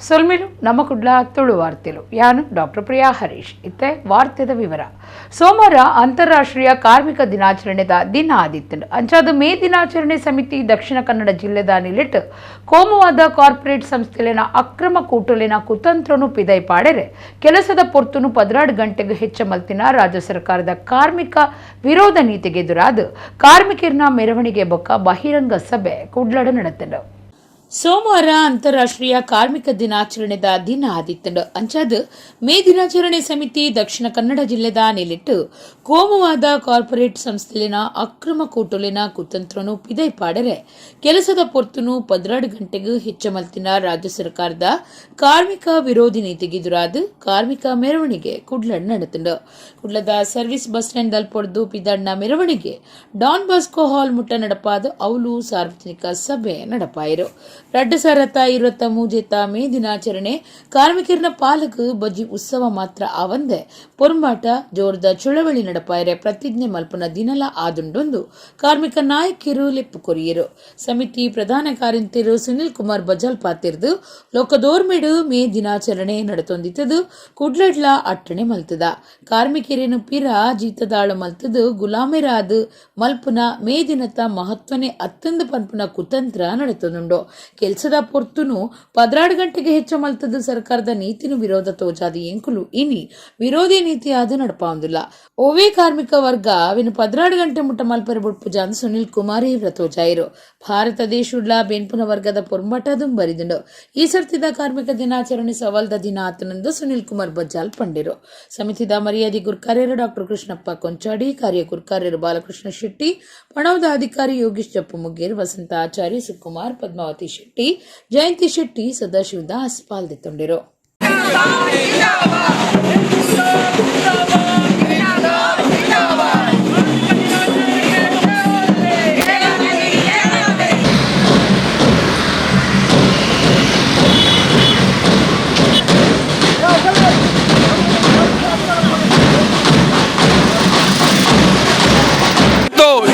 ಸೊಲ್ಮೆಲು ನಮ್ಮ ಕುಡ್ಲ ತುಳು ವಾರ್ತೆಲು. ಯಾನು ಡಾಕ್ಟರ್ ಪ್ರಿಯಾ ಹರೀಶ್. ಇತ್ತೆ ವಾರ್ತೆದ ವಿವರ. ಸೋಮವಾರ ಅಂತಾರಾಷ್ಟ್ರೀಯ ಕಾರ್ಮಿಕ ದಿನಾಚರಣೆದ ದಿನ ಆದಿತ್ತಂಡು. ಅಂಚಾದ ಮೇ ದಿನಾಚರಣೆ ಸಮಿತಿ ದಕ್ಷಿಣ ಕನ್ನಡ ಜಿಲ್ಲೆದ ನಿಲೆಟ್ ಕೋಮುವಾದ ಕಾರ್ಪೊರೇಟ್ ಸಂಸ್ಥೆಲೆನ ಅಕ್ರಮ ಕೂಟಲೆನ ಕುತಂತ್ರನು ಪಿದೈ ಪಾಡೆರೆ ಕೆಲಸದ ಪೊರ್ತುನು 12 ಗಂಟೆಗೆ ಹೆಚ್ಚ ಮಲ್ತಿನ ರಾಜ್ಯ ಸರ್ಕಾರದ ಕಾರ್ಮಿಕ ವಿರೋಧ ನೀತಿಗೆ ಎದುರಾದ ಕಾರ್ಮಿಕರನ್ನ ಮೆರವಣಿಗೆ ಬೊಕ್ಕ ಬಹಿರಂಗ ಸಭೆ ಕುಡ್ಲಡ ನಡೆತಂಡು. ಸೋಮವಾರ ಅಂತಾರಾಷ್ಟ್ರೀಯ ಕಾರ್ಮಿಕ ದಿನಾಚರಣೆದ ದಿನ ಆದಿತ್ತಂಡು. ಅಂಚಾದ ಮೇ ದಿನಾಚರಣೆ ಸಮಿತಿ ದಕ್ಷಿಣ ಕನ್ನಡ ಜಿಲ್ಲೆದ ನಿಲೆಟ್ಟು ಕೋಮುವಾದ ಕಾರ್ಪೊರೇಟ್ ಸಂಸ್ಥೆಲಿನ ಅಕ್ರಮ ಕೂಟಲಿನ ಕುತಂತ್ರನು ಪಿದೈ ಪಾಡರೆ ಕೆಲಸದ ಪೊರ್ತುನು 12 ಗಂಟೆಗೆ ಹೆಚ್ಚ ಮಲ್ತಿನ ರಾಜ್ಯ ಸರ್ಕಾರದ ಕಾರ್ಮಿಕ ವಿರೋಧಿ ನೀತಿಗೆ ಎದುರಾದ ಕಾರ್ಮಿಕ ಮೆರವಣಿಗೆ ಕುಡ್ಲಡ್ ನಡೆತಂಡು. ಕುಡ್ಲದ service bus stand ದಲ್ಪೊಡ್ದು ಪಿದಡ್ನ ಮೆರವಣಿಗೆ ಡಾನ್ ಬಾಸ್ಕೋ ಹಾಲ್ ಮುಟ್ಟ ನಡಪಾದ ಅವಲು ಸಾರ್ವಜನಿಕ ಸಭೆ ನಡಪಾಯಿರು. 2023ತ್ತ ಮೇ ದಿನಾಚರಣೆ ಕಾರ್ಮಿಕರನ ಪಾಲಕ್ ಬಜ್ಜಿ ಉತ್ಸವ ಮಾತ್ರ ಆವಂದೆ ಪೊರ್ಂಬಾಟ ಜೋರ್ದ ಚಳವಳಿ ನಡಪಾಯರೆ ಪ್ರತಿಜ್ಞೆ ಮಲ್ಪನ ದಿನಲ ಆದುಂಡೊಂದು ಕಾರ್ಮಿಕ ನಾಯಕಿರು ಲೆಪ್ಪು ಕೊರಿಯರು. ಸಮಿತಿ ಪ್ರಧಾನ ಕಾರ್ಯಂತೆರು ಸುನಿಲ್ ಕುಮಾರ್ ಬಜಾಲ್ ಪಾತಿರ್ದು, ಲೋಕದೋರ್ಮೆಡು ಮೇ ದಿನಾಚರಣೆ ನಡತೊಂದಿತ್ತದು ಕುಡ್ಲಡ್ಲ ಅಟ್ಟಣೆ ಮಲ್ತದ. ಕಾರ್ಮಿಕರೇನು ಪಿರ ಜೀತದಾಳು ಮಲ್ತದು ಗುಲಾಮೆರಾದ ಮಲ್ಪುನ ಮೇ ದಿನತ ಮಹತ್ವನೆ ಅತ್ತಂದು ಪನ್ಪುನ ಕುತಂತ್ರ ನಡತೊಂದುಂಡು. ಕೆಲ್ಸದ ಪೊರ್ತುನು 12 ಗಂಟೆಗೆ ಹೆಚ್ಚು ಮಲ್ತದ ಸರ್ಕಾರದ ನೀತಿನು ವಿರೋಧ ತೋಜಾದಿ ಎಂಕುಲು ಇನಿ ವಿರೋಧಿ ನೀತಿ ಆದ ನಡಪಾವಂದಿಲ್ಲ. ಓವೇ ಕಾರ್ಮಿಕ ವರ್ಗ ಅವಿನ 12 ಗಂಟೆ ಮುಟ್ಟ ಮಲ್ಪರೆ ಬುಡ್ಪುಜಾನ್ ಸುನಿಲ್ ಕುಮಾರ್ ತೋಜಾಯಿರು. ಭಾರತ ದೇಶುಡ್ಲ ಬೆನ್ಪುನ ವರ್ಗದ ಪೊರ್ಂಬಾಟ ಬರಿದುಂಡು. ಈ ಸರ್ತಿದ ಕಾರ್ಮಿಕ ದಿನಾಚರಣೆ ಸವಾಲ್ದ ದಿನ ಆತನಂದು ಸುನಿಲ್ ಕುಮಾರ್ ಬಜ್ಜಾಲ್ ಪಂಡಿರು. ಸಮಿತಿದ ಮರ್ಯಾದೆ ಗುರ್ಕಾರ್ಯರು ಡಾಕ್ಟರ್ ಕೃಷ್ಣಪ್ಪ ಕೊಂಚಾಡಿ, ಕಾರ್ಯ ಗುರ್ಕಾರ್ಯರು ಬಾಲಕೃಷ್ಣ ಶೆಟ್ಟಿ, ಪಣವದ ಅಧಿಕಾರಿ ಯೋಗೀಶ್ ಜಪ್ಪು ಮುಗೇರ್, ವಸಂತ ಆಚಾರ್ಯ, ಸುಕುಮಾರ್, ಪದ್ಮಾವತಿ ಶೆಟ್ಟಿ, ಜಯಂತಿ ಶೆಟ್ಟಿ, ಸದಾಶಿವ ದಾಸ್ ಪಾಲ್ದಿತ್ತೊಂಡಿರು.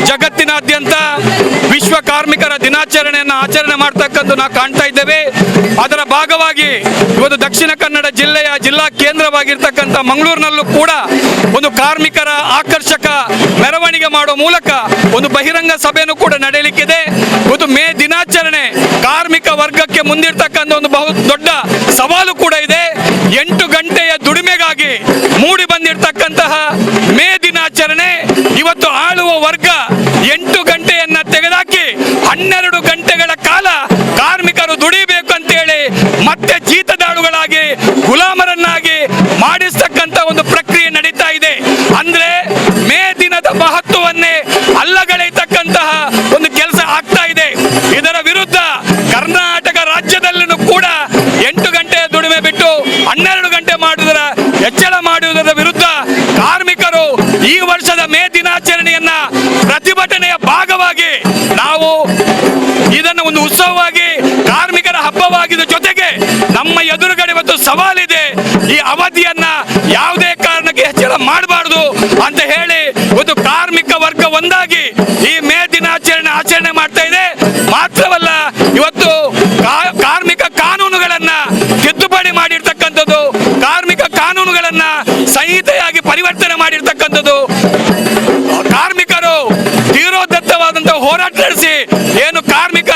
ಜಗತ್ತಿನಾದ್ಯಂತ ವಿಶ್ವ ಕಾರ್ಮಿಕರ ದಿನಾಚರಣೆಯನ್ನು ಆಚರಣೆ ಮಾಡ್ತಕ್ಕಂಥ ನಾವು ಕಾಣ್ತಾ ಇದ್ದೇವೆ. ಅದರ ಭಾಗವಾಗಿ ಇವತ್ತು ದಕ್ಷಿಣ ಕನ್ನಡ ಜಿಲ್ಲೆಯ ಜಿಲ್ಲಾ ಕೇಂದ್ರವಾಗಿರ್ತಕ್ಕಂಥ ಮಂಗಳೂರಿನಲ್ಲೂ ಕೂಡ ಒಂದು ಕಾರ್ಮಿಕರ ಆಕರ್ಷಕ ಮೆರವಣಿಗೆ ಮಾಡುವ ಮೂಲಕ ಒಂದು ಬಹಿರಂಗ ಸಭೆಯನ್ನು ಕೂಡ ನಡೆಯಲಿಕ್ಕಿದೆ. ಇವತ್ತು ಮೇ ದಿನಾಚರಣೆ ಕಾರ್ಮಿಕ ವರ್ಗಕ್ಕೆ ಮುಂದಿರ್ತಕ್ಕಂಥ ಒಂದು ಬಹು ದೊಡ್ಡ ಸವಾಲು ಕೂಡ ಇದೆ. 8 ಗಂಟೆಯ ದುಡಿಮೆಗಾಗಿ ಮೂಡಿ ಬಂದಿರತಕ್ಕಂತಹ ಮೇ ದಿನಾಚರಣೆ ಇವತ್ತು ಆಳುವ ವರ್ಗ 8 ಗಂಟೆಯನ್ನ ತೆಗೆದಾಕಿ 12 ಗಂಟೆಗಳ ಕಾಲ ಕಾರ್ಮಿಕರು ದುಡಿಬೇಕು ಅಂತೇಳಿ ಮತ್ತೆ ಜೀತದಾಳುಗಳಾಗಿ ಗುಲಾಮರನ್ನಾಗಿ ಮಾಡಿಸ್ತಕ್ಕಂಥ ಒಂದು ಪ್ರಕ್ರಿಯೆ ನಡೀತಾ ಇದೆ. ಅಂದ್ರೆ ಮೇ ದಿನದ ಮಹತ್ವವನ್ನೇ ಅಲ್ಲಗಳೆಯತಕ್ಕಂತಹ ಒಂದು ಕೆಲಸ ಆಗ್ತಾ ಇದೆ. ಇದರ ವಿರುದ್ಧ ಕರ್ನಾಟಕ ರಾಜ್ಯದಲ್ಲೂ ಕೂಡ 8 ಗಂಟೆಯ ದುಡಿಮೆ ಬಿಟ್ಟು 12 ಗಂಟೆ ಮಾಡುವುದರ ಹೆಚ್ಚಳ ಮಾಡುವುದರ ವಿರುದ್ಧ ಕಾರ್ಮಿಕರು ಈ ವರ್ಷದ ಮೇ ದಿನಾಚರಣೆಯನ್ನ ಪ್ರತಿಭಟನೆಯ ಭಾಗವಾಗಿ ನಾವು ಇದನ್ನು ಒಂದು ಉತ್ಸವವಾಗಿ ಕಾರ್ಮಿಕರ ಹಬ್ಬವಾಗಿದ್ದ ಜೊತೆಗೆ ನಮ್ಮ ಎದುರುಗಡೆ ಇವತ್ತು ಸವಾಲಿದೆ. ಈ ಅವಧಿಯನ್ನ ಯಾವುದೇ ಕಾರಣಕ್ಕೆ ಹೆಚ್ಚಳ ಮಾಡಬಾರದು ಅಂತ ಹೇಳಿ ಒಂದು ಕಾರ್ಮಿಕ ವರ್ಗ ಒಂದಾಗಿ ಈ ಮೇ ದಿನಾಚರಣೆ ಆಚರಣೆ ಮಾಡ್ತಾ ಇದೆ. ಮಾತ್ರವಲ್ಲ, ಇವತ್ತು ಕಾರ್ಮಿಕ ಕಾನೂನುಗಳನ್ನ ತಿದ್ದುಪಡಿ ಮಾಡಿರ್ತಕ್ಕಂಥದ್ದು, ಕಾರ್ಮಿಕ ಕಾನೂನುಗಳನ್ನ ಸಂಹಿತೆಯಾಗಿ ಪರಿವರ್ತನೆ ಮಾಡಿರ್ತಕ್ಕಂಥದ್ದು, ಕಾರ್ಮಿಕರು ತೀವ್ರೋದ್ದತ್ತವಾದಂತಹ ಹೋರಾಟ ನಡೆಸಿ ಏನು ಕಾರ್ಮಿಕ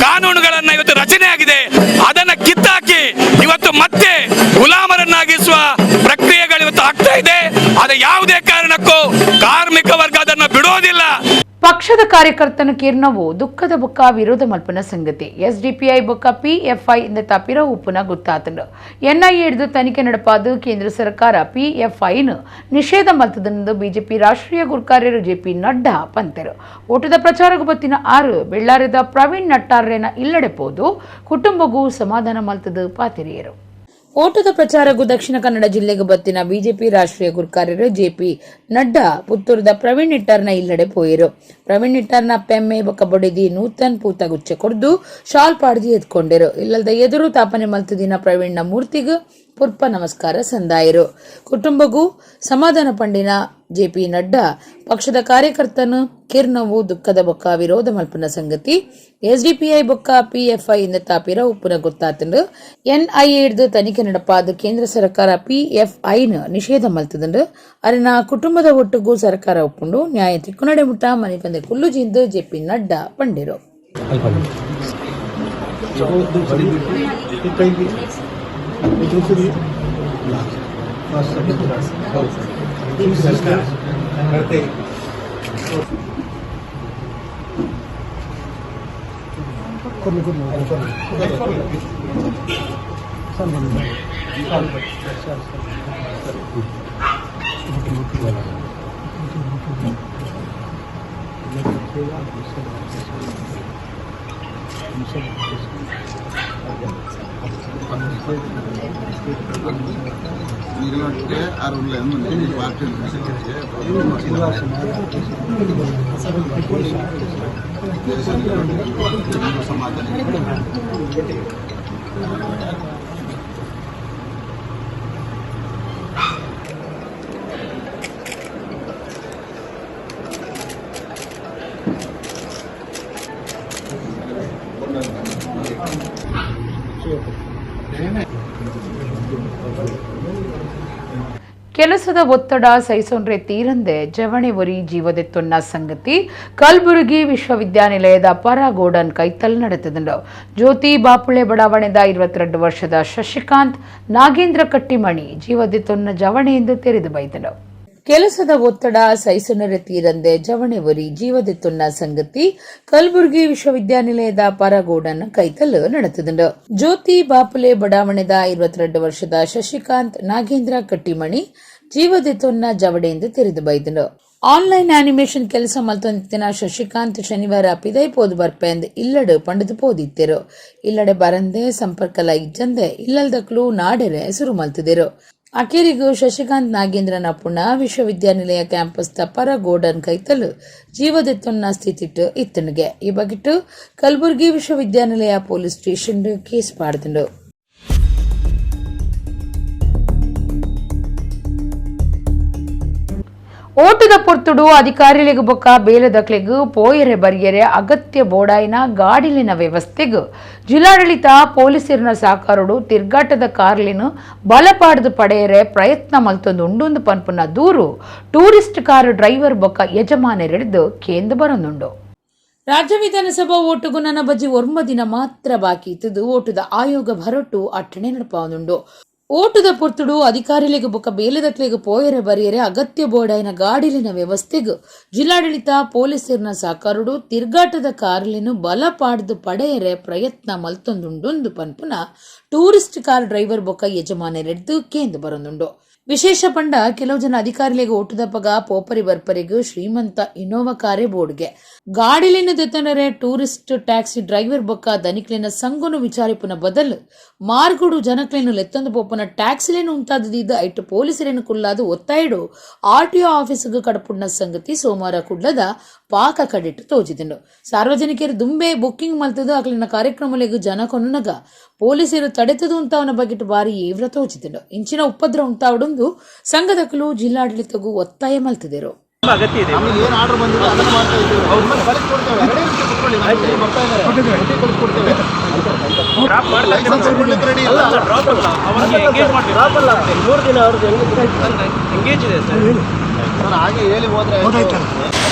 ಕಾನೂನುಗಳನ್ನ ಇವತ್ತು ರಚನೆ ಆಗಿದೆ, ಅದನ್ನ ಕಿತ್ತಾಕಿ ಇವತ್ತು ಮತ್ತೆ ಗುಲಾಮರನ್ನಾಗಿಸುವ ಪ್ರಕ್ರಿಯೆಗಳು ಇವತ್ತು ಆಗ್ತಾ ಇದೆ. ಆದರೆ ಯಾವುದೇ ಕಾರಣಕ್ಕೂ ಕಾರ್ಮಿಕ ವರ್ಗ ಅದನ್ನು ಬಿಡೋದಿಲ್ಲ. ಪಕ್ಷದ ಕಾರ್ಯಕರ್ತನ ಕಿರ್ನವು ದುಃಖದ ಬೊಕ್ಕ ವಿರೋಧ ಮಲ್ಪನ ಸಂಗತಿ. ಎಸ್ಡಿಪಿಐ ಬೊಕ್ಕ ಪಿಎಫ್ಐ ಇಂದ ತಪ್ಪಿರ ಉಪ್ಪುನ ಗೊತ್ತಾತಂಡು. ಎನ್ಐಎ ಹಿಡಿದು ತನಿಖೆ ನಡಪಾದು ಕೇಂದ್ರ ಸರ್ಕಾರ ಪಿಎಫ್ಐನ ನಿಷೇಧ ಮಲ್ತದನೆಂದು ಬಿಜೆಪಿ ರಾಷ್ಟ್ರೀಯ ಗುರ್ಕಾರ್ಯರು ಜೆಪಿ ನಡ್ಡಾ ಪಂತೆರು. ಓಟದ ಪ್ರಚಾರಕ್ಕೆ ಬತ್ತಿನ 6 ಬೆಳ್ಳಾರದ ಪ್ರವೀಣ್ ನಟ್ಟಾರ್ರೇನ ಇಲ್ಲಡೆ ಪೋದು ಕುಟುಂಬಗೂ ಸಮಾಧಾನ ಮಲ್ತದು ಪಾತಿರಿಯರು. ಓಟದ ಪ್ರಚಾರಕ್ಕೂ ದಕ್ಷಿಣ ಕನ್ನಡ ಜಿಲ್ಲೆಗೆ ಬತ್ತಿನ ಬಿಜೆಪಿ ರಾಷ್ಟ್ರೀಯ ಗುರ್ಕಾರ್ಯರು ಜೆಪಿ ನಡ್ಡಾ ಪುತ್ತೂರದ ಪ್ರವೀಣ್ ನೆಟ್ಟಾರ್ನ ಇಲ್ಲಡೆ ಪೋಯಿರು. ಪ್ರವೀಣ್ ಇಟ್ಟಾರ್ನ ಪೆಮ್ಮೆ ಬೊಕ್ಕ ಬೊಡೆದಿ ನೂತನ್ ಪೂತಗುಚ್ಚೆ ಕೊರ್ದು ಶಾಲ್ ಪಾಡ್ದಿ ಎತ್ಕೊಂಡೆರು. ಇಲ್ಲದ ಎದುರು ತಾಪನೆ ಮಲ್ತುದಿನ ಪ್ರವೀಣ್ನ ಮೂರ್ತಿಗ್ ಪುರ್ಪ ನಮಸ್ಕಾರ ಸಂದಾಯರು. ಕುಟುಂಬಗೂ ಸಮಾಧಾನ ಪಂಡಿನ ಜೆಪಿ ನಡ್ಡಾ ಪಕ್ಷದ ಕಾರ್ಯಕರ್ತನು ಕಿರ್ನವು ದುಃಖದ ಬೊಕ್ಕ ವಿರೋಧ ಮಲ್ಪುನ ಸಂಗತಿ ಎಸ್ಡಿಪಿಐ ಬೊಕ್ಕ ಪಿಎಫ್ಐ ಇಂದ ತಾಪಿರ ಉಪ್ಪುನ ಗೊತ್ತಾತಂಡು. ಎನ್ಐಎ ತನಿಖೆ ನಡಪಾದ ಕೇಂದ್ರ ಸರ್ಕಾರ ಪಿಎಫ್ಐನ ನಿಷೇಧ ಮಲ್ತದಂಡು. ಅರಿನ ಕುಟುಂಬದ ಒಟ್ಟುಗೂ ಸರ್ಕಾರ ಒಪ್ಪುಂಡು. ನ್ಯಾಯ ತಿಕ್ಕುನಡೆ ಮುಟ್ಟ ಮನಿಪಂದೆ ಕುಲ್ಲುಜಿಂದು ಜೆಪಿ ನಡ್ಡಾ ಪಂಡಿರು. ನಿಗಲೊಟ್ಟಿಗೆ ಅರುಳ್ಳ ಪಾರ್ಟಿ ಸಮಾಧಾನ. ಕೆಲಸದ ಒತ್ತಡ ಸಹಿಸೊನ್ರೆ ತೀರಂದೆ ಜವಣೆ ಒರಿ ಜೀವದೆತ್ತೊನ್ನ ಸಂಗತಿ ಕಲಬುರಗಿ ವಿಶ್ವವಿದ್ಯಾನಿಲಯದ ಪರ ಗೋಡನ್ ಕೈತಲ್ ನಡೆತದಂಡು. ಜ್ಯೋತಿ ಬಾಪುಳೆ ಬಡಾವಣೆದ 22 ವರ್ಷದ ಶಶಿಕಾಂತ್ ನಾಗೇಂದ್ರ ಕಟ್ಟಿಮಣಿ ಜೀವದೆತ್ತೊನ್ನ ಜವಣೆ ಎಂದು ತೆರೆದು ಬೈದನು. ಕೆಲಸದ ಒತ್ತಡ ಸಹಿಸೊನರೆ ತೀರಂದೆ ಜವಣೆ ಒರಿ ಜೀವದೆತ್ತೊನ್ನ ಸಂಗತಿ ಕಲಬುರಗಿ ವಿಶ್ವವಿದ್ಯಾನಿಲಯದ ಪರಗೋಡನ್ ಕೈತಲ್ ನಡೆತದಂಡು. ಜ್ಯೋತಿ ಬಾಪುಲೆ ಬಡಾವಣೆದ 22 ವರ್ಷದ ಶಶಿಕಾಂತ್ ನಾಗೇಂದ್ರ ಕಟ್ಟಿಮಣಿ ಜೀವದೆತ್ತೊನ್ನ ಜವಡೆಯಿಂದ ತೆರೆದು ಬೈದನು. ಆನ್ಲೈನ್ ಆನಿಮೇಷನ್ ಕೆಲಸ ಮಲ್ತೊಂದಿತ್ತಿನ ಶಶಿಕಾಂತ್ ಶನಿವಾರ ಪಿದೈ ಪೋದು ಬರ್ಪೆಂದ್ ಇಲ್ಲಡು ಪಂಡದು ಪೋದಿತ್ತೆರು. ಇಲ್ಲಡೆ ಬರಂದೆ ಸಂಪರ್ಕಲ ಇಜ್ಜಂದೆ ಇಲ್ಲಲ್ದಕ್ಲು ನಾಡೆರೆ ಸುರು ಮಲ್ತದಿರು. ಅಕೇರಿಗು ಶಶಿಕಾಂತ್ ನಾಗೇಂದ್ರನ ಪುಣ ವಿಶ್ವವಿದ್ಯಾನಿಲಯ ಕ್ಯಾಂಪಸ್ ಪರ ಗೋಡನ್ ಕೈತಲು ಜೀವದೆತ್ತೊನ್ನ ಸ್ಥಿತಿಟ್ಟು ಇತ್ತಣಿಗೆ. ಈ ಬಗಿಟ್ಟು ಕಲಬುರಗಿ ವಿಶ್ವವಿದ್ಯಾನಿಲಯ ಪೊಲೀಸ್ ಸ್ಟೇಷನ್ ಕೇಸ್ ಪಾಡ್ದುಂಡು. ಓಟದ ಪೊರ್ತುಡು ಅಧಿಕಾರಿಲೆಗ್ ಬೊಕ್ಕ ಬೇಲೆದಕ್ಲೆಗ್ ಪೋಯರೆ ಬರಿಯರೆ ಅಗತ್ಯ ಬೋಡಾಯಿನ ಗಾಡಿಲಿನ ವ್ಯವಸ್ಥೆಗ್ ಜಿಲ್ಲಾಡಳಿತ ಪೊಲೀಸರಿನ ಸಹಕಾರಡು ತಿರ್ಗಾಟದ ಕಾರ್ಲಿನ ಬಲಪಾಡ್ದು ಪಡೆಯರೆ ಪ್ರಯತ್ನ ಮಲ್ತೊಂದು ಉಂಡುಂದು ಪನ್ಪುನ ದೂರು ಟೂರಿಸ್ಟ್ ಕಾರ್ ಡ್ರೈವರ್ ಬೊಕ್ಕ ಯಜಮಾನರೆಡ್ದು ಕೇಂದ್ರ ಬರೊಂದುಂಡು. ರಾಜ್ಯ ವಿಧಾನಸಭಾ ಓಟುಗು ನನ್ನ ಬಜಿ 9 ದಿನ ಮಾತ್ರ ಬಾಕಿ ಇತ್ತದು ಓಟುದ ಆಯೋಗ ಭರೊಟ್ಟು ಅಟ್ಟಣೆ ನಡಪಾವೊಂದುಂಡು. ಓಟುದ ಪೊರ್ತುಡು ಅಧಿಕಾರಿಲೆಗ್ ಬೊಕ್ಕ ಬೇಲೆದಕ್ಲೆಗ್ ಪೋಯರೆ ಬರಿಯರೆ ಅಗತ್ಯ ಬೋಡಾಯಿನ ಗಾಡಿಲಿನ ವ್ಯವಸ್ಥೆಗ್ ಜಿಲ್ಲಾಡಳಿತ ಪೊಲೀಸರಿನ ಸಹಕಾರಡು ತಿರ್ಗಾಟದ ಕಾರ್ಲಿನ ಬಲಪಾಡ್ದು ಪಡೆಯರೆ ಪ್ರಯತ್ನ ಮಲ್ತೊಂದುಂಡುಂದು ಪನ್ಪುನ ಟೂರಿಸ್ಟ್ ಕಾರ್ ಡ್ರೈವರ್ ಬೊಕ್ಕ ಯಜಮಾನರೆಡ್ದು ಕೇಂದ್ರ ಬರೊಂದುಂಡು. ವಿಶೇಷ ಪಂಡ ಕೆಲವು ಜನ ಅಧಿಕಾರಿಲೆಗ್ ಓಟುದಪಗ ಪೋಪರಿ ಬರ್ಪರಿಗ್ ಶ್ರೀಮಂತ ಇನೋವಾ ಕಾರೇ ಬೋರ್ಡ್ಗೆ ಗಾಡಿಲಿನ ದೆತ್ತನರೆ ಟೂರಿಸ್ಟ್ ಟ್ಯಾಕ್ಸಿ ಡ್ರೈವರ್ ಬೊಕ್ಕ ದನಿಕ್ಲೆನ ಸಂಗೊನು ವಿಚಾರಿಪುನ ಬದಲು ಮಾರ್ಗುಡು ಜನಕ್ಲೆನು ಲೆತ್ತೊಂದು ಪೋಪುನ ಟ್ಯಾಕ್ಸಿಲೇನು ಉಂತಾದದಿದ್ದ ಐಟ್ ಪೊಲೀಸರೇನು ಕುಲ್ಲಾದು ಒತ್ತಾಯಿಡು ಆರ್ಟಿಒ ಆಫೀಸ್ಗ್ ಕಡಪುಡ್ನ ಸಂಗತಿ ಸೋಮವಾರ ಕುಡ್ಲದ ಪಾಕ ಕಡಿಟ್ಟು ತೋಜಿದುಂಡು. ಸಾರ್ವಜನಿಕರು ದುಂಬೆ ಬುಕ್ಕಿಂಗ್ ಮಲ್ತದು ಅಕ್ಲಿನ ಕಾರ್ಯಕ್ರಮಲೆಗ್ ಜನ ಕೊನುನಗ ಪೊಲೀಸರು ತಡೆತದು ಉಂತಾವನ ಬಗೆಟ್ ಬಾರಿ ಏವ್ರ ತೋಜಿದುಂಡು. ಇಂಚಿನ ಉಪದ್ರ ಉಂತಾವಡುಂದು ಸಂಘದಕಲು ಜಿಲ್ಲಾಡಳಿತಗೂ ಒತ್ತಾಯ ಮಲ್ತದಿರು. ಅಗತ್ಯ ಇದೆ. ನಮಗೆ ಏನು ಆರ್ಡರ್ ಬಂದಿದೆ ಅದನ್ನು ಮಾಡ್ತಾ ಇದ್ದೀವಿ. ನಿಮ್ಮನ್ನು ಕಳಿಸ್ಕೊಡ್ತೇವೆ. ರೆಡಿ ಇರುತ್ತೆ, ಕುತ್ಕೊಳ್ಳಿ. ನಮ್ಗೆ ಇಲ್ಲಿ ಬರ್ತಾ ಇದ್ದಾರೆ, ಒಟ್ಟಿಗೆ ಕಳಿಸ್ಕೊಡ್ತೇವೆ. ಡ್ರಾಪ್ ಮಾಡ್ತಾರೆ. ಲೈಸೆನ್ಸ್ ಕೊಡ್ಲಿಕ್ಕೆ ರೆಡಿ ಇಲ್ಲ. ಡ್ರಾಪ್ ಅಲ್ಲ, ಅವರಿಗೆ ಎಂಗೇಜ್ ಮಾಡಬೇಕು. ಡ್ರಾಪ್ ಅಲ್ಲ, 3 ದಿನ ಅವ್ರದ್ದು ಎಂಗೇಜ್ ಇದೆ ಸರ್. ಸರ್, ಹಾಗೆ ಹೇಳಿ ಹೋದ್ರೆ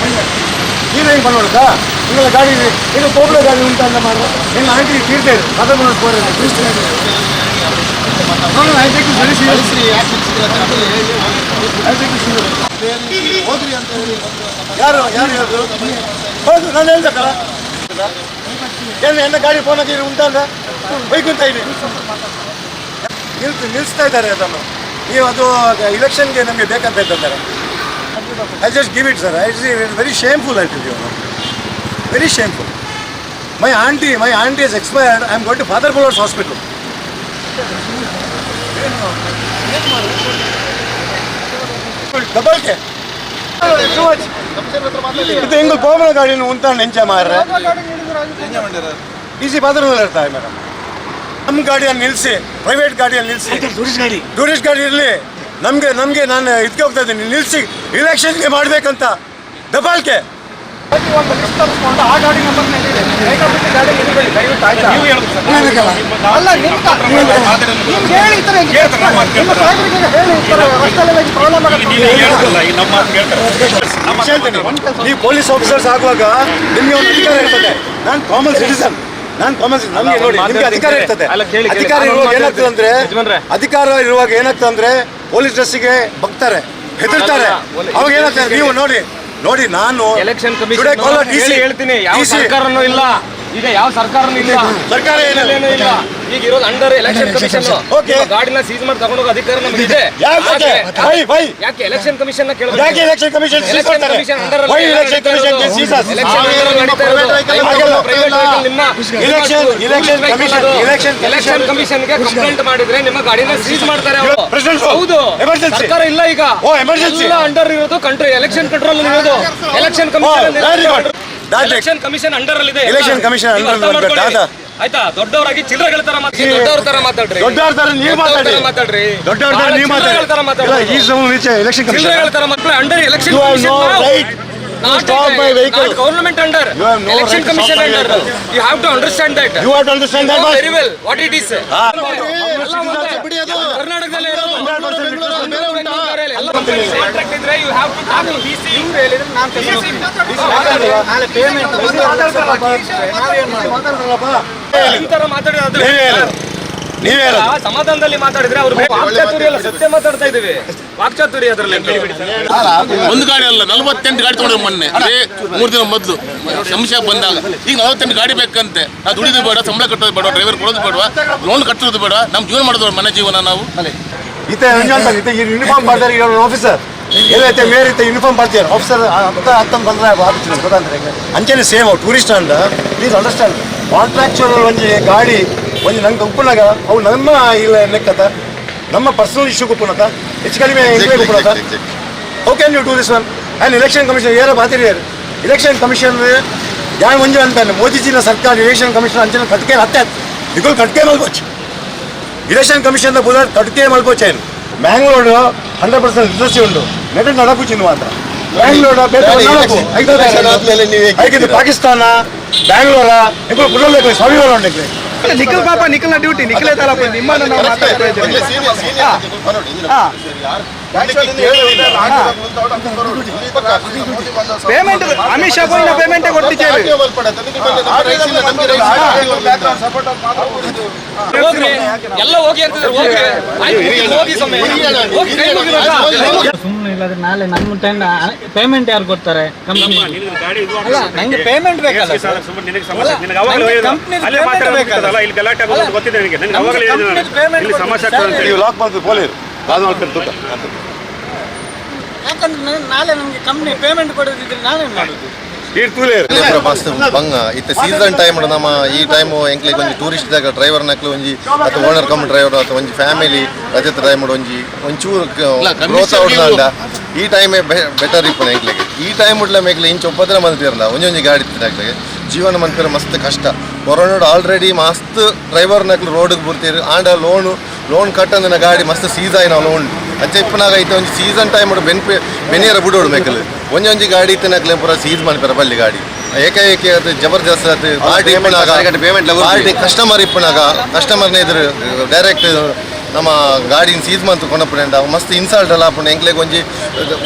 ನೀವೇನು பண்ணணுக்கா எங்களை காடி எங்கள் தோப்பில் காடி உண்டாந்த மாதிரி எங்கள் ஆண்டி தீர்த்தாரு கதை போகிறது. ಕಳಿಸ್ರಿ, ಯಾಕೆ ನಿಲ್ಸಿದ್ದೀರ ಅಂತ ಹೇಳಿ. ಹೋದ್ರಿ ಅಂತ ಹೇಳಿ. ಯಾರು ಯಾರು ಯಾರು? ಹೌದು, ನಾನು ಹೇಳ್ದಕ್ಕಲ್ಲ. ಏನು ಎನ್ನ ಗಾಡಿ ಫೋನ್ ಹಾಕಿ ಉಂಟಂದ ಬೈಕ್ ಅಂತ ಇಲ್ಲಿ ನಿಲ್ಲಿಸ್ತಾ ಇದ್ದಾರೆ ಅದನ್ನು. ನೀವು ಅದು ಇಲೆಕ್ಷನ್ಗೆ ನಮಗೆ ಬೇಕಂತ ಇದ್ದಾರೆ. I just give it, sir. I very shameful. I tell you, very shameful. My aunty is expired. I am going to Father Muller's hospital. Double K too much. ಇದು ಎಂಗಲ್ ಪೋಮನ ಗಾಡಿನ ಉಂತಾಂಡ್ ಎಂಚ ಮಾರ್ರೆ ಡಿ ಸಿ ಪಾತ್ರ ಇರ್ತಾರೆ madam. ನಮ್ಮ ಗಾಡಿಯನ್ನು ನಿಲ್ಲಿಸಿ, private ಗಾಡಿಯನ್ನು ನಿಲ್ಲಿಸಿ, ಟೂರಿಸ್ಟ್ ಗಾಡಿ ಇರಲಿ, ನಮಗೆ ನಮಗೆ ನಾನು ಇದಕ್ಕೆ ಹೋಗ್ತಾ ಇದ್ದೀನಿ, ನಿಲ್ಲಿಸಿ ಇಲೆಕ್ಷನ್ಗೆ ಮಾಡಬೇಕಂತ ದಬ್ಬಾಳಿಕೆ. ಒಂದು ಲಿಸ್ಟ್ ತರಿಸ್ಕೊಂಡು ಆ ಗಾಡಿ ನಂಬರ್ ಬೇಕಾಬಿಟ್ಟು ಗಾಡಿ ಇರಬೇಡಿ ದಯವಿಟ್ಟು, ಆಯ್ತಾ? ಅಲ್ಲ, ನಿಮ್ಗೆ ಹೇಳಿ ಈ ಥರ ಹಿಂಗೆ ನಿಮ್ಮ ಸಾಹೇಬರಿಗೆ ಹೇಳಿ ಈ ಥರ ರಸ್ತೆಲೆಲ್ಲ ಹಿಂಗೆ ಪ್ರಾಬ್ಲಮ್ ಆಗುತ್ತೆ. ಹೇಳ್ತೀನಿ, ನೀವು ಪೊಲೀಸ್ ಆಫೀಸರ್ಸ್ ಆಗುವಾಗ ನಿಮಗೆ ಒಂದು ಅಧಿಕಾರ ಇರ್ತದೆ. ನಾನು ಕಾಮನ್ ಸಿಟಿಸನ್, ನಾನು ಕಾಮನ್ ನಮಗೆ ನೋಡಿ ನಿಮ್ಗೆ ಅಧಿಕಾರ ಇರ್ತದೆ. ಅಲ್ಲ, ಕೇಳಿ, ಕೇಳಿ. ಅಧಿಕಾರ ಇರುವಾಗ ಏನಾಗ್ತದೆ ಅಂದ್ರೆ, ಯಜಮಾನ್ರೆ. ಅಧಿಕಾರ ಇರುವಾಗ ಏನಾಗ್ತದೆ ಅಂದ್ರೆ ಪೊಲೀಸ್ ಡ್ರೆಸ್ಸಿಗೆ ಬಗ್ತಾರೆ, ಹೆದರ್ತಾರೆ. ಅವಾಗ ಏನಾಗ್ತದೆ ನೀವು ನೋಡಿ ನೋಡಿ, ನಾನು election Today call commission DC. ಹೇಳಿ ಹೇಳ್ತೀನಿ, ಯಾವ DC. ಸರ್ಕಾರನೂ ಇಲ್ಲ ಈಗ, ಯಾವ ಸರ್ಕಾರನೂ ಇಲ್ಲ, ಸರ್ಕಾರ ಏನು? ಏನೂ ಇಲ್ಲ ಈಗ ಇರೋದು under election commission. Okay. ಗಾಡಿನ ಸೀಸ್ ಮಾಡಿ ತಗೊಂಡೋಗೋ ಅಧಿಕಾರ ನಮಗೆ ಇದೆ. ಯಾಕೆ? Why, why? ಯಾಕೆ ಎಲೆಕ್ಷನ್ ಕಮಿಷನ್ ನ ಕೇಳಬೇಕು? ಯಾಕೆ election commission seize election ಮಾಡ್ತಾರೆ? Commission under Why election commission can seize us? ಹಾಗಲ್ಲ. Election commission, election election commission ಗೆ ಕಂಪ್ಲೇಂಟ್ ಮಾಡಿದ್ರೆ ನಿಮ್ಮ ಗಾಡಿನ ಸೀಸ್ ಮಾಡ್ತಾರೆ ಅವರು. President sir, ಹೌದು, emergency. ಸರ್ಕಾರ ಇಲ್ಲ ಈಗ. Oh, emergency. ಎಲ್ಲ ಅಂಡರ್ ಇರೋದು control, election control ಇರೋದು election Oh, very commission. good. That election commission under ಅಲ್ಲಿ ಇದೆ. Election commission ನೀವು under ಅರ್ಥ ಅಲ್ಲಿ ಮಾಡ್ಕೊಳ್ಳಿ. ದಾದಾ. ಆಯ್ತಾ? ದೊಡ್ಡವರಾಗಿ ಚಿಲ್ಲರೆಗಳ ತರ ಮಾತಾಡಿ, ದೊಡ್ಡವ್ರ ತರ ಮಾತಾಡ್ರಿ, ದೊಡ್ಡವ್ರ ತರ ನೀವು ಮಾತಾಡಿ. ದೊಡ್ಡವ್ರ ತರ ಮಾತಾಡ್ರಿ, ದೊಡ್ಡವ್ರ ತರ ನೀವು ಮಾತಾಡಿ. ಚಿಲ್ಲರೆಗಳ ತರ ಇಲ್ಲ, ಮಾತಾಡಿ. ಈ ಸಮ ಎಲೆಕ್ಷನ್ ಕಮಿಷನ್. ಚಿಲ್ಲರೆಗಳ ತರ ಮಕ್ಕಳು under election You have no right to stop my vehicle. Government under You have no election right to stop commission my under. vehicle. You have to understand that. You have to understand that very well what it is. ಕರ್ನಾಟಕದಲ್ಲಿ contract ಇದ್ರೆ you have to talk to DC. ಹೇಳಿದ್ರೆ ನಾನು ನಾಳೆ payment ನಾವೇನು ಮಾಡೋದು? ಈ ತರ ಮಾತಾಡಿದ್ರೆ ನೀವೇ ಹೇಳೋದು, ನೀವೇ ಹೇಳೋದು. ಆ ಸಮಾಧಾನದಲ್ಲಿ ಮಾತಾಡಿದ್ರೆ ಅವರು ವಾಕ್ಚಾತುರ್ಯ ಅಲ್ಲ, ಸತ್ಯ ಮಾತಾಡ್ತಾ ಇದೀವಿ, ವಾಕ್ಚಾತುರ್ಯ ಅದರಲ್ಲಿ. ಒಂದು ಗಾಡಿ ಅಲ್ಲ, 48 ಗಾಡಿ ತಗೊಂಡ್ರೆ ಮೊನ್ನೆ, ಅದೇ 3 ದಿನ ಮೊದಲು ಸಂಶಯ ಬಂದಾಗ. ಈಗ 48 ಗಾಡಿ ಬೇಕಂತೆ. ನಾವು ದುಡಿದು ಬೇಡ, ಸಂಬಳ ಕಟ್ಟೋದು ಬೇಡ, ಡ್ರೈವರ್ ಕೊಡೋದು ಬೇಡ, ಲೋನ್ ಕಟ್ಟೋದು ಬೇಡ, ನಮ್ಮ ಜೀವನ ಮಾಡೋದು ಮನೆ ಜೀವನ ನಾವು. ಈತ ಅಂತಾರೆ, ಈತ ಯೂನಿಫಾರ್ಮ್ ಮಾಡ್ತಾರೆ ಆಫೀಸರ್ ಎಲ್ಲೈತೆ ಮೇರ್ ಇತ್ತ ಯೂನಿಫಾರ್ಮ್ ಮಾಡ್ತೀರ ಆಫೀಸರ್ ಅಂತ ಅತ್ತಂದು ಬಂದ್ರೆ ಆಫೀಸರ್ ಗೊತ್ತಂದ್ರೆ ಅಂಚನೆ ಸೇಮ್ ಟೂರಿಸ್ಟ್ ಅಂಡ. Please understand, contractual ಒಂಜಿ ಗಾಡಿ ಒಂಜಿ ನಂಗೆ ಉಪ್ಪುನಾಗ ಅವು ನಮ್ಮ ಇಲ್ಲ ನೆಕ್ಕತ ನಮ್ಮ ಪರ್ಸನಲ್ ಇಶ್ಯೂ ಉಪ್ಪುನತ ಹೆಚ್ಚು ಕಡಿಮೆ ಉಪ್ಪುನತ. How can you do this one? And election commission ಏರ ಬಾತಿರಿ election commission ಯಾನ್ ಒಂಜಿ ಅಂತಾನೆ ಮೋದಿಜಿನ ಸರ್ಕಾರ ಎಲೆಕ್ಷನ್ ಕಮಿಷನ್ ಅಂಚನೆ ಕಟ್ಕೆ ಹತ್ತೆ ಇಗಳು ಕಟ್ಕೆ ಮಲ್ಕೋಚ್ ಎಲೆಕ್ಷನ್ ಕಮಿಷನ್ ಬುಧ ಕಟ್ಕೆ ಮಲ್ಕೋಚೇನು. ಮ್ಯಾಂಗ್ಳೂರ್ 100% ಲಿಟ್ರಸಿ ಉಂಟು, ನೆಟ್ ನಡಪುಚಿನ ಮಾತ್ರ ಬ್ಯಾಂಗ್ಳೂರ್ ಪಾಕಿಸ್ತಾನ ಬ್ಯಾಂಗ್ಳೂರ ಇಗಳು ಕುಡೋಬೇಕು ಸ್ವಾಮಿಗಳ ಉಂಟು. ನಿಖಿಲ್ ಪಾಪ, ನಿಖಿಲ್ನ ಡ್ಯೂಟಿ ನಿಖಿಲೇ ತಲುಪ ನಿಮ್ಮನ್ನು ನಾವು ಮಾತಾಡ್ತಾ ಇದ್ದೀವಿ. ಪೇಮೆಂಟ್ ಅಮಿತ್ ಶಾ ಹೋಗಿನ ಪೇಮೆಂಟ್ ಕೊಟ್ಟಿದ್ದೇವೆ. ಹೋಗ್ರಿ ಎಲ್ಲ ಹೋಗಿ ಅಂತಿದ್ರು, ಹೋಗ್ರಿ ಆಯ್ತು, ಹೋಗಿ ಸ್ವಾಮಿ, ಹೋಗಿ ಕೈ ಮುಗಿಬೇಕಾ? ಸುಮ್ಮನೆ ಇಲ್ಲಾಂದ್ರೆ ನಾಳೆ ನಮ್ಮ ಟೈಮ್ ಪೇಮೆಂಟ್ ಯಾರು ಕೊಡ್ತಾರೆ ಕಂಪ್ನಿ? ಅಲ್ಲ, ನಂಗೆ ಪೇಮೆಂಟ್ ಬೇಕಲ್ಲ ಸರ್. ನಂಗೆ ಕಂಪ್ನಿದು ಪೇಮೆಂಟ್ ಬೇಕಲ್ಲ. ನಮ್ಗೆ ಕಂಪ್ನಿದು ಪೇಮೆಂಟ್ ಕೊಡ್ಬೇಕು. ನೀವು ಲಾಕ್ ಮಾಡ್ತೀವಿ ಪೊಲೀಸ್ ಬಾದ್ ಮಾಡ್ಕೊಂಡು ದುಡ್ಡು ಯಾಕಂದ್ರೆ ನಾಳೆ ನಮ್ಗೆ ಕಂಪ್ನಿ ಪೇಮೆಂಟ್ ಕೊಡದಿದ್ರೆ ನಾನೇನ್ ಮಾಡುದು? ಮಸ್ತ್ ಬಂಗ ಇತ್ತೆ ಸೀಸನ್ ಟೈಮ್ ನಮ್ಮ ಈ ಟೈಮ್ ಎಂಕ್ಲೆಗ್ ಒಂಜಿ ಟೂರಿಸ್ಟ್ ದಾಗ ಡ್ರೈವರ್ ನಕ್ಲು ಒಂಜಿ ಅಥವಾ owner come driver ಅಥವಾ ಒಂಜಿ ಫ್ಯಾಮಿಲಿ ರಜತ ಟೈಮ್ ಒಂಜಿ ಒಂಚೂರು ಗ್ರೋತ್ ಔಟ್ ಈ ಟೈಮೇ ಬೆಟರ್ ಇಪ್ಪುನ ಎಂಕ್ಲೆಗ್. ಈ ಟೈಮ್ ಉಡ್ಲ ಮೇಕ್ಲೆ ಇಂಚ ಒಪ್ಪದ್ರ ಮಂತಿರಲ್ಲ ಒಂಜಿ ಒಂಜಿ ಗಾಡಿ ಇತ್ತಿನಾಕ್ಲೆಗ್ ಜೀವನ ಮನ್ಪೆರೆ ಮಸ್ತ್ ಕಷ್ಟ. ಕೊರೋನಾಡ್ ಆಲ್ರೆಡಿ ಮಸ್ತ್ ಡ್ರೈವರ್ ನಕ್ಲು ರೋಡ್ಗೆ ಬರ್ತೀರಿ ಆಂಡ ಲೋನ್ ಲೋನ್ ಕಟ್ಟಂದಿನ ಗಾಡಿ ಮಸ್ತ್ ಸೀಸ್ ಆಯ್ನ ಲೋನ್ ಅಂಚ ಇಪ್ಪನಾಗ ಐತೆ ಒಂಜಿ ಸೀಸನ್ ಟೈಮ್ ಬೆನ್ಪೆ ಬೆನಿಯರ ಬುಡೋಡು ಮೇಕಲ್ ಒಂಜಿ ಒಂಜಿ ಗಾಡಿ ಇತ್ತಿನಕ್ಲೆ ಪೂರ ಸೀಸ್ ಮನ್ಪೆರ ಬಲ್ಲಿ ಗಾಡಿ ಏಕಾಏಕಿ ಅದು ಜಬರ್ದಸ್ತ್ ಅದು ಪಾರ್ಟಿ ಇಪ್ಪನಾಗ ಪಾರ್ಟಿ ಕಸ್ಟಮರ್ ಇಪ್ಪನಾಗ ಕಸ್ಟಮರ್ನ ಎದುರು ಡೈರೆಕ್ಟ್ ನಮ್ಮ ಗಾಡಿನ ಸೀಸ್ ಮಂತ್ ಕೊನಪುಂಡ ಮಸ್ತ್ ಇನ್ಸಲ್ಟ್ ಅಲ್ಲ ಆಪುಂಡು ಎಂಕ್ಲೆಗ್ ಒಂಜಿ